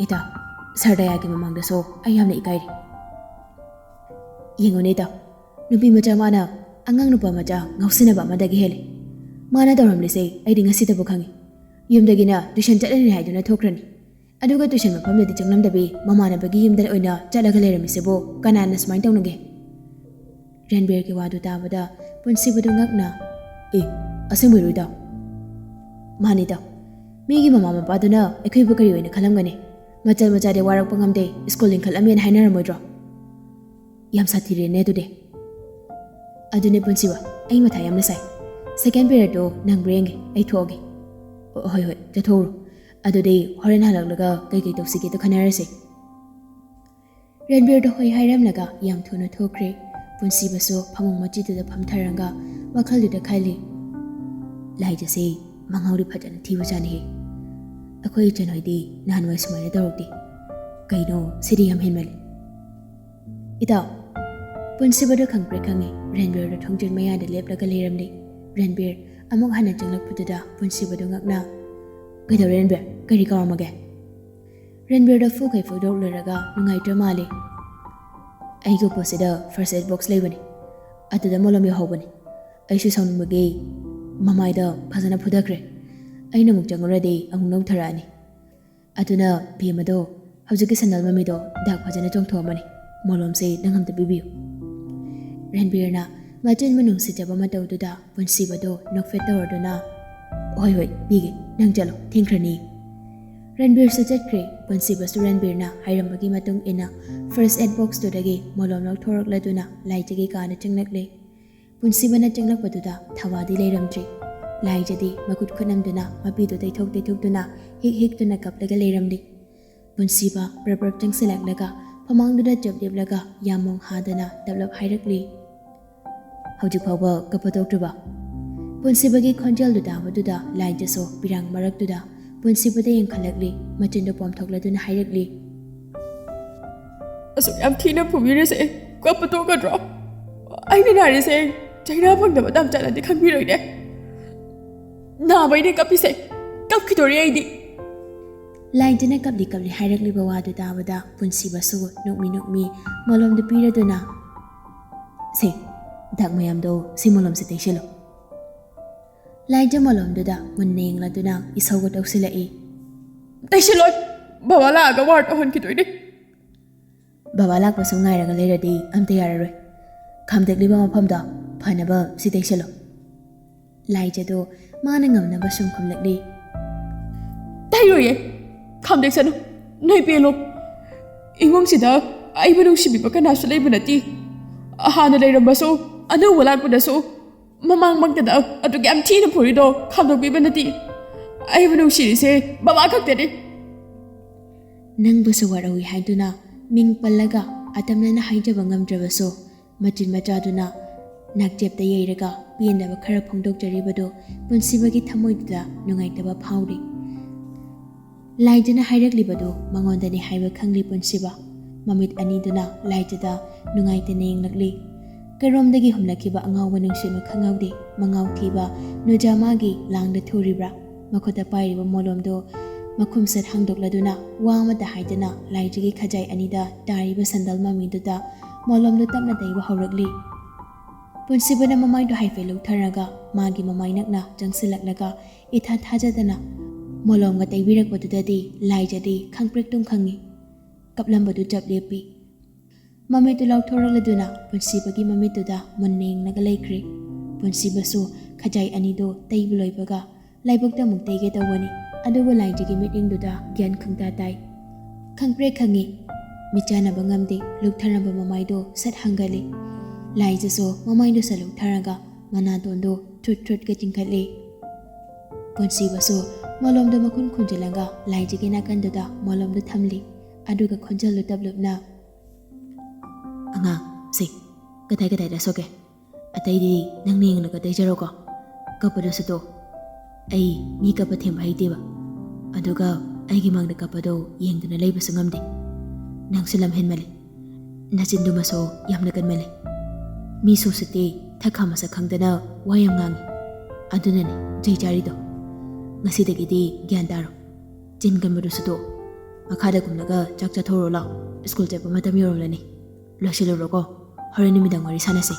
ꯏꯇꯥꯎ, ꯁꯔ ꯗꯌꯥꯒꯤ ꯃꯃꯥꯡꯗꯁꯨ ꯑꯩ ꯌꯥꯝꯅ ꯏꯀꯥꯏꯔꯤ꯫ ꯌꯦꯡꯉꯨꯅꯦ ꯏꯇꯥꯎ, ꯅꯨꯄꯤ ꯃꯆꯥ ꯃꯥꯅ ꯑꯉꯥꯡ ꯅꯨꯄꯥ ꯃꯆꯥ ꯉꯥꯎꯁꯤꯟꯅꯕ ꯑꯃꯗꯒꯤ ꯍꯦꯜꯂꯤ꯫ ꯃꯥꯅ ꯇꯧꯔꯝꯂꯤꯁꯦ ꯑꯩꯗꯤ ꯉꯁꯤꯗꯕꯨ ꯈꯪꯉꯤ꯫ ꯌꯨꯝꯗꯒꯤꯅ ꯇ꯭ꯌꯨꯁꯟ ꯆꯠꯂꯅꯤ ꯍꯥꯏꯗꯨꯅ ꯊꯣꯛꯈ꯭ꯔꯅꯤ꯫ ꯑꯗꯨꯒ ꯇ꯭ꯌꯨꯁꯟ ꯃꯐꯝꯗꯗꯤ ꯆꯪꯂꯝꯗꯕꯤ ꯃꯃꯥꯟꯅꯕꯒꯤ ꯌꯨꯝꯗ ꯑꯣꯏꯅ ꯆꯠꯂꯒ ꯂꯩꯔꯝꯃꯤꯁꯤꯕꯨ ꯀꯅꯥꯅ ꯁꯨꯃꯥꯏꯅ ꯇꯧꯅꯒꯦ?" ꯔꯟꯕꯤꯔꯒꯤ ꯋꯥꯗꯨ ꯇꯥꯕꯗ ꯄꯨꯟꯁꯤꯕꯗꯨ ꯉꯛꯅ, "ꯑꯦ, ꯑꯁꯦꯡꯕꯩꯔꯣ ꯏꯇꯥꯎ?" "ꯃꯥꯅꯤ ꯏꯇꯥꯎ꯫ ꯃꯤꯒꯤ ꯃꯃꯥ ꯃꯄꯥꯗꯨꯅ ꯑꯩꯈꯣꯏꯕꯨ ꯀꯔꯤ ꯑꯣꯏꯅ ꯈꯜꯂꯝꯒꯅꯤ? ꯃꯆꯜ ꯃꯆꯥꯗꯤ ꯋꯥꯔꯛꯄ ꯉꯝꯗꯦ, ꯁ꯭ꯀꯨꯜ ꯂꯤꯡꯈꯠꯂꯝꯃꯦꯅ ꯍꯥꯏꯅꯔꯝꯃꯣꯏꯗ꯭ꯔꯣ? ꯌꯥꯝ ꯁꯥꯊꯤꯔꯦꯅꯦ ꯑꯗꯨꯗꯤ꯫ ꯑꯗꯨꯅꯦ ꯄꯨꯟꯁꯤꯕ, ꯑꯩ ꯃꯊꯥ ꯌꯥꯝꯅ ꯁꯥꯏ꯫ ꯁꯦꯀꯦꯟ ꯄꯤꯔꯤꯌꯗꯇꯣ ꯅꯪꯕ꯭ꯔꯥ ꯌꯦꯡꯒꯦ, ꯑꯩ ꯊꯣꯛꯑꯒꯦ꯫" "ꯑꯣ, ꯍꯣꯏ, ꯍꯣꯏ, ꯆꯠꯊꯣꯛꯎꯔꯣ꯫ ꯑꯗꯨꯗꯤ ꯍꯣꯔꯦꯟ ꯍꯜꯂꯛꯂꯒ ꯀꯩꯀꯩ ꯇꯧꯁꯤꯒꯦꯗꯣ ꯈꯟꯅꯔꯁꯦ꯫" ꯔꯟꯕꯤꯔꯗ ꯍꯣꯏ ꯍꯥꯏꯔꯝꯂꯒ ꯌꯥꯝ ꯊꯨꯅ ꯊꯣꯛꯈ꯭ꯔꯦ꯫ ꯄꯨꯟꯁꯤꯕꯁꯨ ꯐꯃꯨꯡ ꯃꯆꯤꯗꯨꯗ ꯐꯝꯊꯔꯒ ꯋꯥꯈꯜꯗꯨꯗ ꯈꯜꯂꯤ, "ꯂꯥꯏꯖꯁꯦ ꯃꯉꯥꯎꯗꯤ ꯐꯖꯅ ꯊꯤꯕꯖꯥꯠꯅꯤꯍꯦ꯫ ꯑꯩꯈꯣꯏ ꯏꯆꯟꯍꯣꯏꯗꯤ ꯅꯍꯥꯟꯋꯥꯏ ꯁꯨꯃꯥꯏꯅ ꯇꯧꯔꯛꯇꯦ꯫ ꯀꯩꯅꯣ, ꯁꯤꯗꯤ ꯌꯥꯝ ꯍꯦꯟꯃꯜꯂꯦ꯫" "ꯏꯇꯥꯎ!" ꯄꯨꯟꯁꯤꯕꯗꯣ ꯈꯪꯄ꯭ꯔꯦꯛ ꯈꯪꯉꯦ꯫ ꯔꯟꯕꯤꯔꯗꯣ ꯊꯣꯡꯖꯤꯟ ꯃꯌꯥꯗ ꯂꯦꯞꯂꯒ ꯂꯩꯔꯝꯂꯦ꯫ ꯔꯟꯕꯤꯔ ꯑꯃꯨꯛ ꯍꯟꯅ ꯆꯪꯂꯛꯄꯗꯨꯗ ꯄꯨꯟꯁꯤꯕꯗꯣ ꯉꯛꯅ, "ꯀꯩꯗꯧꯔꯦ ꯔꯟꯕꯤꯔ? ꯀꯔꯤ ꯀꯥꯎꯔꯝꯃꯒꯦ?" ꯔꯟꯕꯤꯔꯗꯣ ꯐꯨꯈꯩ ꯐꯨꯗꯣꯛꯂꯨꯔꯒ ꯅꯨꯡꯉꯥꯏꯇ꯭ꯔ ꯃꯥꯜꯂꯦ꯫ "ꯑꯩꯒꯤ ꯎꯄꯨꯁꯤꯗ first aid box ꯂꯩꯕꯅꯤ, ꯑꯗꯨꯗ ꯃꯣꯂꯣꯝ ꯌꯥꯎꯍꯧꯕꯅꯤ꯫ ꯑꯩꯁꯨ ꯁꯥꯎꯅꯤꯡꯕꯒꯤ ꯃꯃꯥꯏꯗ ꯐꯖꯅ ꯐꯨꯊꯈ꯭ꯔꯦ꯫ ꯑꯩꯅ ꯑꯃꯨꯛ ꯆꯪꯉꯨꯔꯗꯤ ꯑꯃꯨꯛ ꯅꯧꯊꯔꯛꯑꯅꯤ꯫ ꯑꯗꯨꯅ ꯕꯦꯝꯃꯗꯣ, ꯍꯧꯖꯤꯛꯀꯤ ꯁꯦꯟꯗꯜ ꯃꯃꯤꯗꯣ ꯗꯥꯛ ꯐꯖꯅ ꯆꯣꯡꯊꯣꯛꯑꯝꯃꯅꯤ꯫ ꯃꯣꯂꯣꯝꯁꯦ ꯅꯪ ꯑꯝꯇ ꯄꯤꯕꯤꯌꯨ꯫" ꯔꯟꯕꯤꯔꯅ ꯃꯆꯤꯟ ꯃꯅꯨꯡ ꯁꯤꯠꯆꯕ ꯃꯇꯧꯗꯨꯗ ꯄꯨꯟꯁꯤꯕꯗꯣ ꯅꯣꯛꯐꯦꯠ ꯇꯧꯔꯗꯨꯅ, "ꯍꯣꯏ, ꯍꯣꯏ, ꯄꯤꯒꯦ꯫ ꯅꯪ ꯆꯠꯂꯣ, ꯊꯦꯡꯈ꯭ꯔꯅꯤ꯫" ꯔꯟꯕꯤꯔꯁꯨ ꯆꯠꯈ꯭ꯔꯦ꯫ ꯄꯨꯟꯁꯤꯕꯁꯨ ꯔꯟꯕꯤꯔꯅ ꯍꯥꯏꯔꯝꯕꯒꯤ ꯃꯇꯨꯡ ꯏꯟꯅ first aid boxꯇꯨꯗꯒꯤ ꯃꯣꯂꯣꯝ ꯂꯧꯊꯣꯔꯛꯂꯗꯨꯅ ꯂꯥꯏꯖꯒꯤ ꯀꯥꯗ ꯆꯪꯂꯛꯂꯦ꯫ ꯄꯨꯟꯁꯤꯕꯅ ꯆꯪꯂꯛꯄꯗꯨꯗ ꯊꯋꯥꯗꯤ ꯂꯩꯔꯝꯗ꯭ꯔꯤ꯫ ꯂꯥꯏꯖꯗꯤ ꯃꯈꯨꯠ ꯈꯨꯠꯅꯝꯗꯨꯅ ꯃꯄꯤꯗꯨ ꯇꯩꯊꯣꯛ ꯇꯩꯊꯣꯛꯇꯨꯅ ꯍꯤꯛ ꯍꯤꯛꯇꯨꯅ ꯀꯞꯂꯒ ꯂꯩꯔꯝꯂꯤ꯫ ꯄꯨꯟꯁꯤꯕ ꯄ꯭ꯔꯞ ꯄ꯭ꯔꯞ ꯆꯪꯁꯤꯜꯂꯛꯂꯒ ꯐꯃꯥꯡꯗꯨꯗ ꯆꯞ ꯂꯦꯞꯂꯒ ꯌꯥꯝꯃꯣꯡ ꯍꯥꯗꯅ ꯇꯞꯂꯞ ꯍꯥꯏꯔꯛꯂꯤ, "ꯍꯧꯖꯤꯛ ꯐꯥꯎꯕ ꯀꯞꯄ ꯇꯣꯛꯇ꯭ꯔꯤꯕ?" ꯄꯨꯟꯁꯤꯕꯒꯤ ꯈꯣꯟꯖꯦꯜꯗꯨ ꯇꯥꯕꯗꯨꯗ ꯂꯥꯏꯖꯁꯨ ꯄꯤꯔꯥꯡ ꯃꯔꯛꯇꯨꯗ ꯄꯨꯟꯁꯤꯕꯗ ꯌꯦꯡꯈꯠꯂꯛꯂꯤ꯫ ꯃꯆꯤꯟꯗꯨ ꯄꯣꯝꯊꯣꯛꯂꯗꯨꯅ ꯍꯥꯏꯔꯛꯂꯤ, "ꯑꯁꯨꯛ ꯌꯥꯝ ꯊꯤꯅ ꯐꯨꯕꯤꯔꯤꯁꯦ ꯀꯞꯄ ꯇꯣꯛꯀꯗ꯭ꯔꯣ? ꯑꯩꯅ ꯅꯥꯔꯤꯁꯦ ꯆꯩꯅꯥ ꯐꯪꯗꯕ ꯇꯝꯆꯠꯅꯗꯤ ꯈꯪꯕꯤꯔꯣꯏꯅꯦ꯫ ꯅꯥꯕꯩꯅꯦ ꯀꯞꯄꯤꯁꯦ꯫ ꯀꯞꯈꯤꯗꯣꯔꯤ ꯑꯩꯗꯤ꯫" ꯂꯥꯏꯖꯅ ꯀꯞꯂꯤ ꯀꯞꯂꯤ ꯍꯥꯏꯔꯛꯂꯤꯕ ꯋꯥꯗꯨ ꯇꯥꯕꯗ ꯄꯨꯟꯁꯤꯕꯁꯨ ꯅꯣꯛꯃꯤ ꯅꯣꯛꯃꯤ ꯃꯣꯂꯣꯝꯗꯨ ꯄꯤꯔꯗꯨꯅ, "ꯁꯦ, ꯗꯥꯛ ꯃꯌꯥꯝꯗꯣ ꯁꯤ ꯃꯣꯂꯣꯝꯁꯦ ꯇꯩꯁꯤꯜꯂꯣ꯫" ꯂꯥꯏꯖ ꯃꯣꯂꯣꯝꯗꯨꯗ ꯃꯨꯟꯅ ꯌꯦꯡꯂꯗꯨꯅ ꯏꯁꯧꯒ ꯇꯧꯁꯤꯜꯂꯛꯏ, "ꯇꯩꯁꯤꯜꯂꯣꯏ꯫ ꯕꯕꯥ ꯂꯥꯛꯑꯒ ꯋꯥꯔ ꯇꯧꯍꯟꯈꯤꯗꯣꯏꯅꯦ꯫" "ꯕꯕꯥ ꯂꯥꯛꯄꯁꯨ ꯉꯥꯏꯔꯒ ꯂꯩꯔꯗꯤ ꯑꯝꯇ ꯌꯥꯔꯔꯣꯏ꯫ ꯈꯥꯝꯗꯦꯛꯂꯤꯕ ꯃꯐꯝꯗꯣ ꯐꯅꯕ ꯁꯤ ꯇꯩꯁꯤꯜꯂꯣ꯫" ꯂꯥꯏꯖꯗꯣ ꯃꯥꯅ ꯉꯝꯅꯕ ꯁꯨꯝ ꯈꯨꯝꯂꯛꯂꯤ꯫ "ꯇꯩꯔꯣꯏꯌꯦ꯫ ꯈꯥꯝꯗꯦꯛꯁꯅꯨ꯫ ꯅꯣꯏ ꯄꯦꯜꯂꯣ꯫ ꯏꯃꯨꯡꯁꯤꯗ ꯑꯩꯕꯨ ꯅꯨꯡꯁꯤꯕꯤꯕ ꯀꯅꯥꯁꯨ ꯂꯩꯕ ꯅꯠꯇꯦ꯫ ꯍꯥꯟꯅ ꯂꯩꯔꯝꯕꯁꯨ, ꯑꯅꯧꯕ ꯂꯥꯛꯄꯗꯁꯨ ꯃꯃꯥꯡꯃꯛꯇꯗ ꯑꯗꯨꯛ ꯌꯥꯝ ꯊꯤꯅ ꯐꯨꯔꯤꯗꯣ ꯈꯥꯝꯗꯣꯛꯄꯤꯕ ꯅꯠꯇꯦ꯫ ꯑꯩꯕꯨ ꯅꯨꯡꯁꯤꯔꯤꯁꯦ ꯕꯕꯥ ꯈꯛꯇꯅꯤ꯫" ꯅꯪꯕꯨꯁꯨ ꯋꯥꯔꯧꯏ ꯍꯥꯏꯗꯨꯅ ꯃꯤꯡ ꯄꯜꯂꯒ ꯑꯇꯝꯅꯅ ꯍꯥꯏꯖꯕ ꯉꯝꯗ꯭ꯔꯕꯁꯨ, ꯃꯆꯤꯟ ꯃꯆꯥꯗꯨꯅ ꯅꯥꯛꯆꯦꯞꯇ ꯌꯩꯔꯒ ꯄꯦꯟꯗꯕ ꯈꯔ ꯐꯣꯡꯗꯣꯛꯆꯔꯤꯕꯗꯨ ꯄꯨꯟꯁꯤꯕꯒꯤ ꯊꯃꯣꯏꯗꯨꯗ ꯅꯨꯡꯉꯥꯏꯇꯕ ꯐꯥꯎꯔꯤ꯫ ꯂꯥꯏꯖꯅ ꯍꯥꯏꯔꯛꯂꯤꯕꯗꯨ ꯃꯉꯣꯟꯗꯅꯤ ꯍꯥꯏꯕ ꯈꯪꯂꯤ ꯄꯨꯟꯁꯤꯕ꯫ ꯃꯃꯤꯠ ꯑꯅꯤꯗꯨꯅ ꯂꯥꯏꯖꯗ ꯅꯨꯡꯉꯥꯏꯇꯅ ꯌꯦꯡꯂꯛꯂꯤ꯫ ꯀꯔꯣꯝꯗꯒꯤ ꯍꯨꯝꯂꯛꯈꯤꯕ ꯑꯉꯥꯎꯕ ꯅꯨꯡꯁꯤꯠꯅꯣ ꯈꯪꯍꯧꯗꯦ꯫ ꯃꯉꯥꯎ ꯊꯤꯕ ꯅꯨꯖꯥ ꯃꯥꯒꯤ ꯂꯥꯡꯗ ꯊꯨꯔꯤꯕ꯭ꯔꯥ? ꯃꯈꯨꯠꯇ ꯄꯥꯏꯔꯤꯕ ꯃꯣꯂꯣꯝꯗꯨ ꯃꯈꯨꯝ ꯁꯠ ꯍꯥꯡꯗꯣꯛꯂꯗꯨꯅ ꯋꯥ ꯑꯃꯠꯇ ꯍꯥꯏꯗꯅ ꯂꯥꯏꯖꯒꯤ ꯈꯖꯥꯏ ꯑꯅꯤꯗ ꯇꯥꯔꯤꯕ ꯁꯟꯗꯜ ꯃꯃꯤꯗꯨꯗ ꯃꯣꯂꯣꯝꯗꯨ ꯇꯞꯅ ꯇꯩꯕ ꯍꯧꯔꯛꯂꯤ꯫ ꯄꯨꯟꯁꯤꯕꯅ ꯃꯃꯥꯏꯗꯨ ꯍꯥꯏꯐꯦꯠ ꯂꯨꯛꯊꯔꯒ ꯃꯥꯒꯤ ꯃꯃꯥꯏ ꯅꯛꯅ ꯆꯪꯁꯤꯜꯂꯛꯂꯒ ꯏꯊꯥ ꯊꯥꯖꯗꯅ ꯃꯣꯂꯣꯝꯒ ꯇꯩꯕꯤꯔꯛꯄꯗꯨꯗꯗꯤ ꯂꯥꯏꯖꯗꯤ ꯈꯪꯄ꯭ꯔꯦꯛꯇꯨꯝ ꯈꯪꯉꯤ꯫ ꯀꯞꯂꯝꯕꯗꯨ ꯆꯞ ꯂꯦꯞꯄꯤ꯫ ꯃꯃꯤꯠꯇꯨ ꯂꯥꯎꯊꯣꯔꯛꯂꯗꯨꯅ ꯄꯨꯟꯁꯤꯕꯒꯤ ꯃꯃꯤꯠꯇꯨꯗ ꯃꯨꯟꯅ ꯌꯦꯡꯂꯒ ꯂꯩꯈ꯭ꯔꯦ꯫ ꯄꯨꯟꯁꯤꯕꯁꯨ ꯈꯖꯥꯏ ꯑꯅꯤꯗꯨ ꯇꯩꯕ ꯂꯣꯏꯕꯒ ꯂꯥꯏꯕꯛꯇ ꯑꯃꯨꯛ ꯇꯩꯒꯦ ꯇꯧꯕꯅꯤ, ꯑꯗꯨꯕꯨ ꯂꯥꯏꯖꯒꯤ ꯃꯤꯠꯌꯦꯡꯗꯨꯗ ꯒ꯭ꯌꯥꯟ ꯈꯪꯇꯥ ꯇꯥꯏ꯫ ꯈꯪꯄ꯭ꯔꯦꯛ ꯈꯪꯉꯤ꯫ ꯃꯤꯠ ꯆꯥꯟꯅꯕ ꯉꯝꯗꯦ꯫ ꯂꯨꯛꯊꯔꯝꯕ ꯃꯃꯥꯏꯗꯣ ꯁꯠ ꯍꯥꯡꯒꯠꯂꯤ꯫ ꯂꯥꯏꯖꯁꯨ ꯃꯃꯥꯏꯗꯨ ꯁꯠ ꯂꯨꯛꯊꯔꯒ ꯃꯅꯥꯇꯣꯟꯗꯨ ꯊ꯭ꯔꯨꯠ ꯊ꯭ꯔꯨꯠꯀ ꯆꯤꯡꯈꯠꯂꯤ꯫ ꯄꯨꯟꯁꯤꯕꯁꯨ ꯃꯣꯂꯣꯝꯗꯣ ꯃꯈꯨꯟ ꯈꯨꯟꯖꯤꯜꯂꯒ ꯂꯥꯏꯖꯒꯤ ꯅꯥꯀꯟꯗꯨꯗ ꯃꯣꯂꯣꯝꯗꯣ ꯊꯝꯂꯤ꯫ ꯑꯗꯨꯒ ꯈꯣꯟꯖꯦꯜꯗꯨ ꯇꯞꯂꯨꯞꯅ, "ꯑꯉꯥꯡ, ꯁꯦ, ꯀꯗꯥꯏ ꯀꯗꯥꯏꯗ ꯁꯣꯛꯀꯦ? ꯑꯇꯩꯗꯤ ꯅꯪꯅ ꯌꯦꯡꯂꯒ ꯇꯩꯖꯔꯣꯀꯣ꯫ ꯀꯞꯄꯗꯨꯁꯨ ꯇꯣꯛ꯫ ꯑꯩ ꯃꯤ ꯀꯞꯄ ꯊꯦꯝꯕ ꯍꯩꯇꯦꯕ꯫ ꯑꯗꯨꯒ ꯑꯩꯒꯤ ꯃꯥꯡꯗ ꯀꯞꯄꯗꯣ ꯌꯦꯡꯗꯨꯅ ꯂꯩꯕꯁꯨ ꯉꯝꯗꯦ꯫ ꯅꯪꯁꯨ ꯂꯝ ꯍꯦꯟꯃꯜꯂꯦ꯫ ꯅꯆꯤꯟꯗꯨꯃꯁꯨ ꯌꯥꯝꯅ ꯀꯟꯃꯜꯂꯦ꯫ ꯃꯤꯁꯨ ꯎꯁꯤꯠꯇꯦ, ꯊꯛꯈꯥ ꯃꯁꯛ ꯈꯪꯗꯅ ꯋꯥ ꯌꯥꯝ ꯉꯥꯡꯉꯤ꯫ ꯑꯗꯨꯅꯅꯦ ꯆꯩ ꯆꯥꯔꯤꯗꯣ꯫ ꯉꯁꯤꯗꯒꯤꯗꯤ ꯒ꯭ꯌꯥꯟ ꯇꯥꯔꯣ꯫ ꯆꯤꯟ ꯀꯟꯕꯗꯨꯁꯨ ꯇꯣꯛ꯫ ꯃꯈꯥꯗ ꯀꯨꯝꯂꯒ ꯆꯥꯛ ꯆꯥꯊꯣꯛꯎꯔꯣ ꯂꯥꯎ꯫ ꯁ꯭ꯀꯨꯜ ꯆꯠꯄ ꯃꯇꯝ ꯌꯧꯔꯝꯂꯅꯤ꯫ ꯂꯣꯏꯁꯤꯜꯂꯨꯔꯣꯀꯣ꯫ ꯍꯣꯔꯦꯟ ꯅꯨꯃꯤꯗꯥꯡ ꯋꯥꯔꯤ ꯁꯥꯟꯅꯁꯤ꯫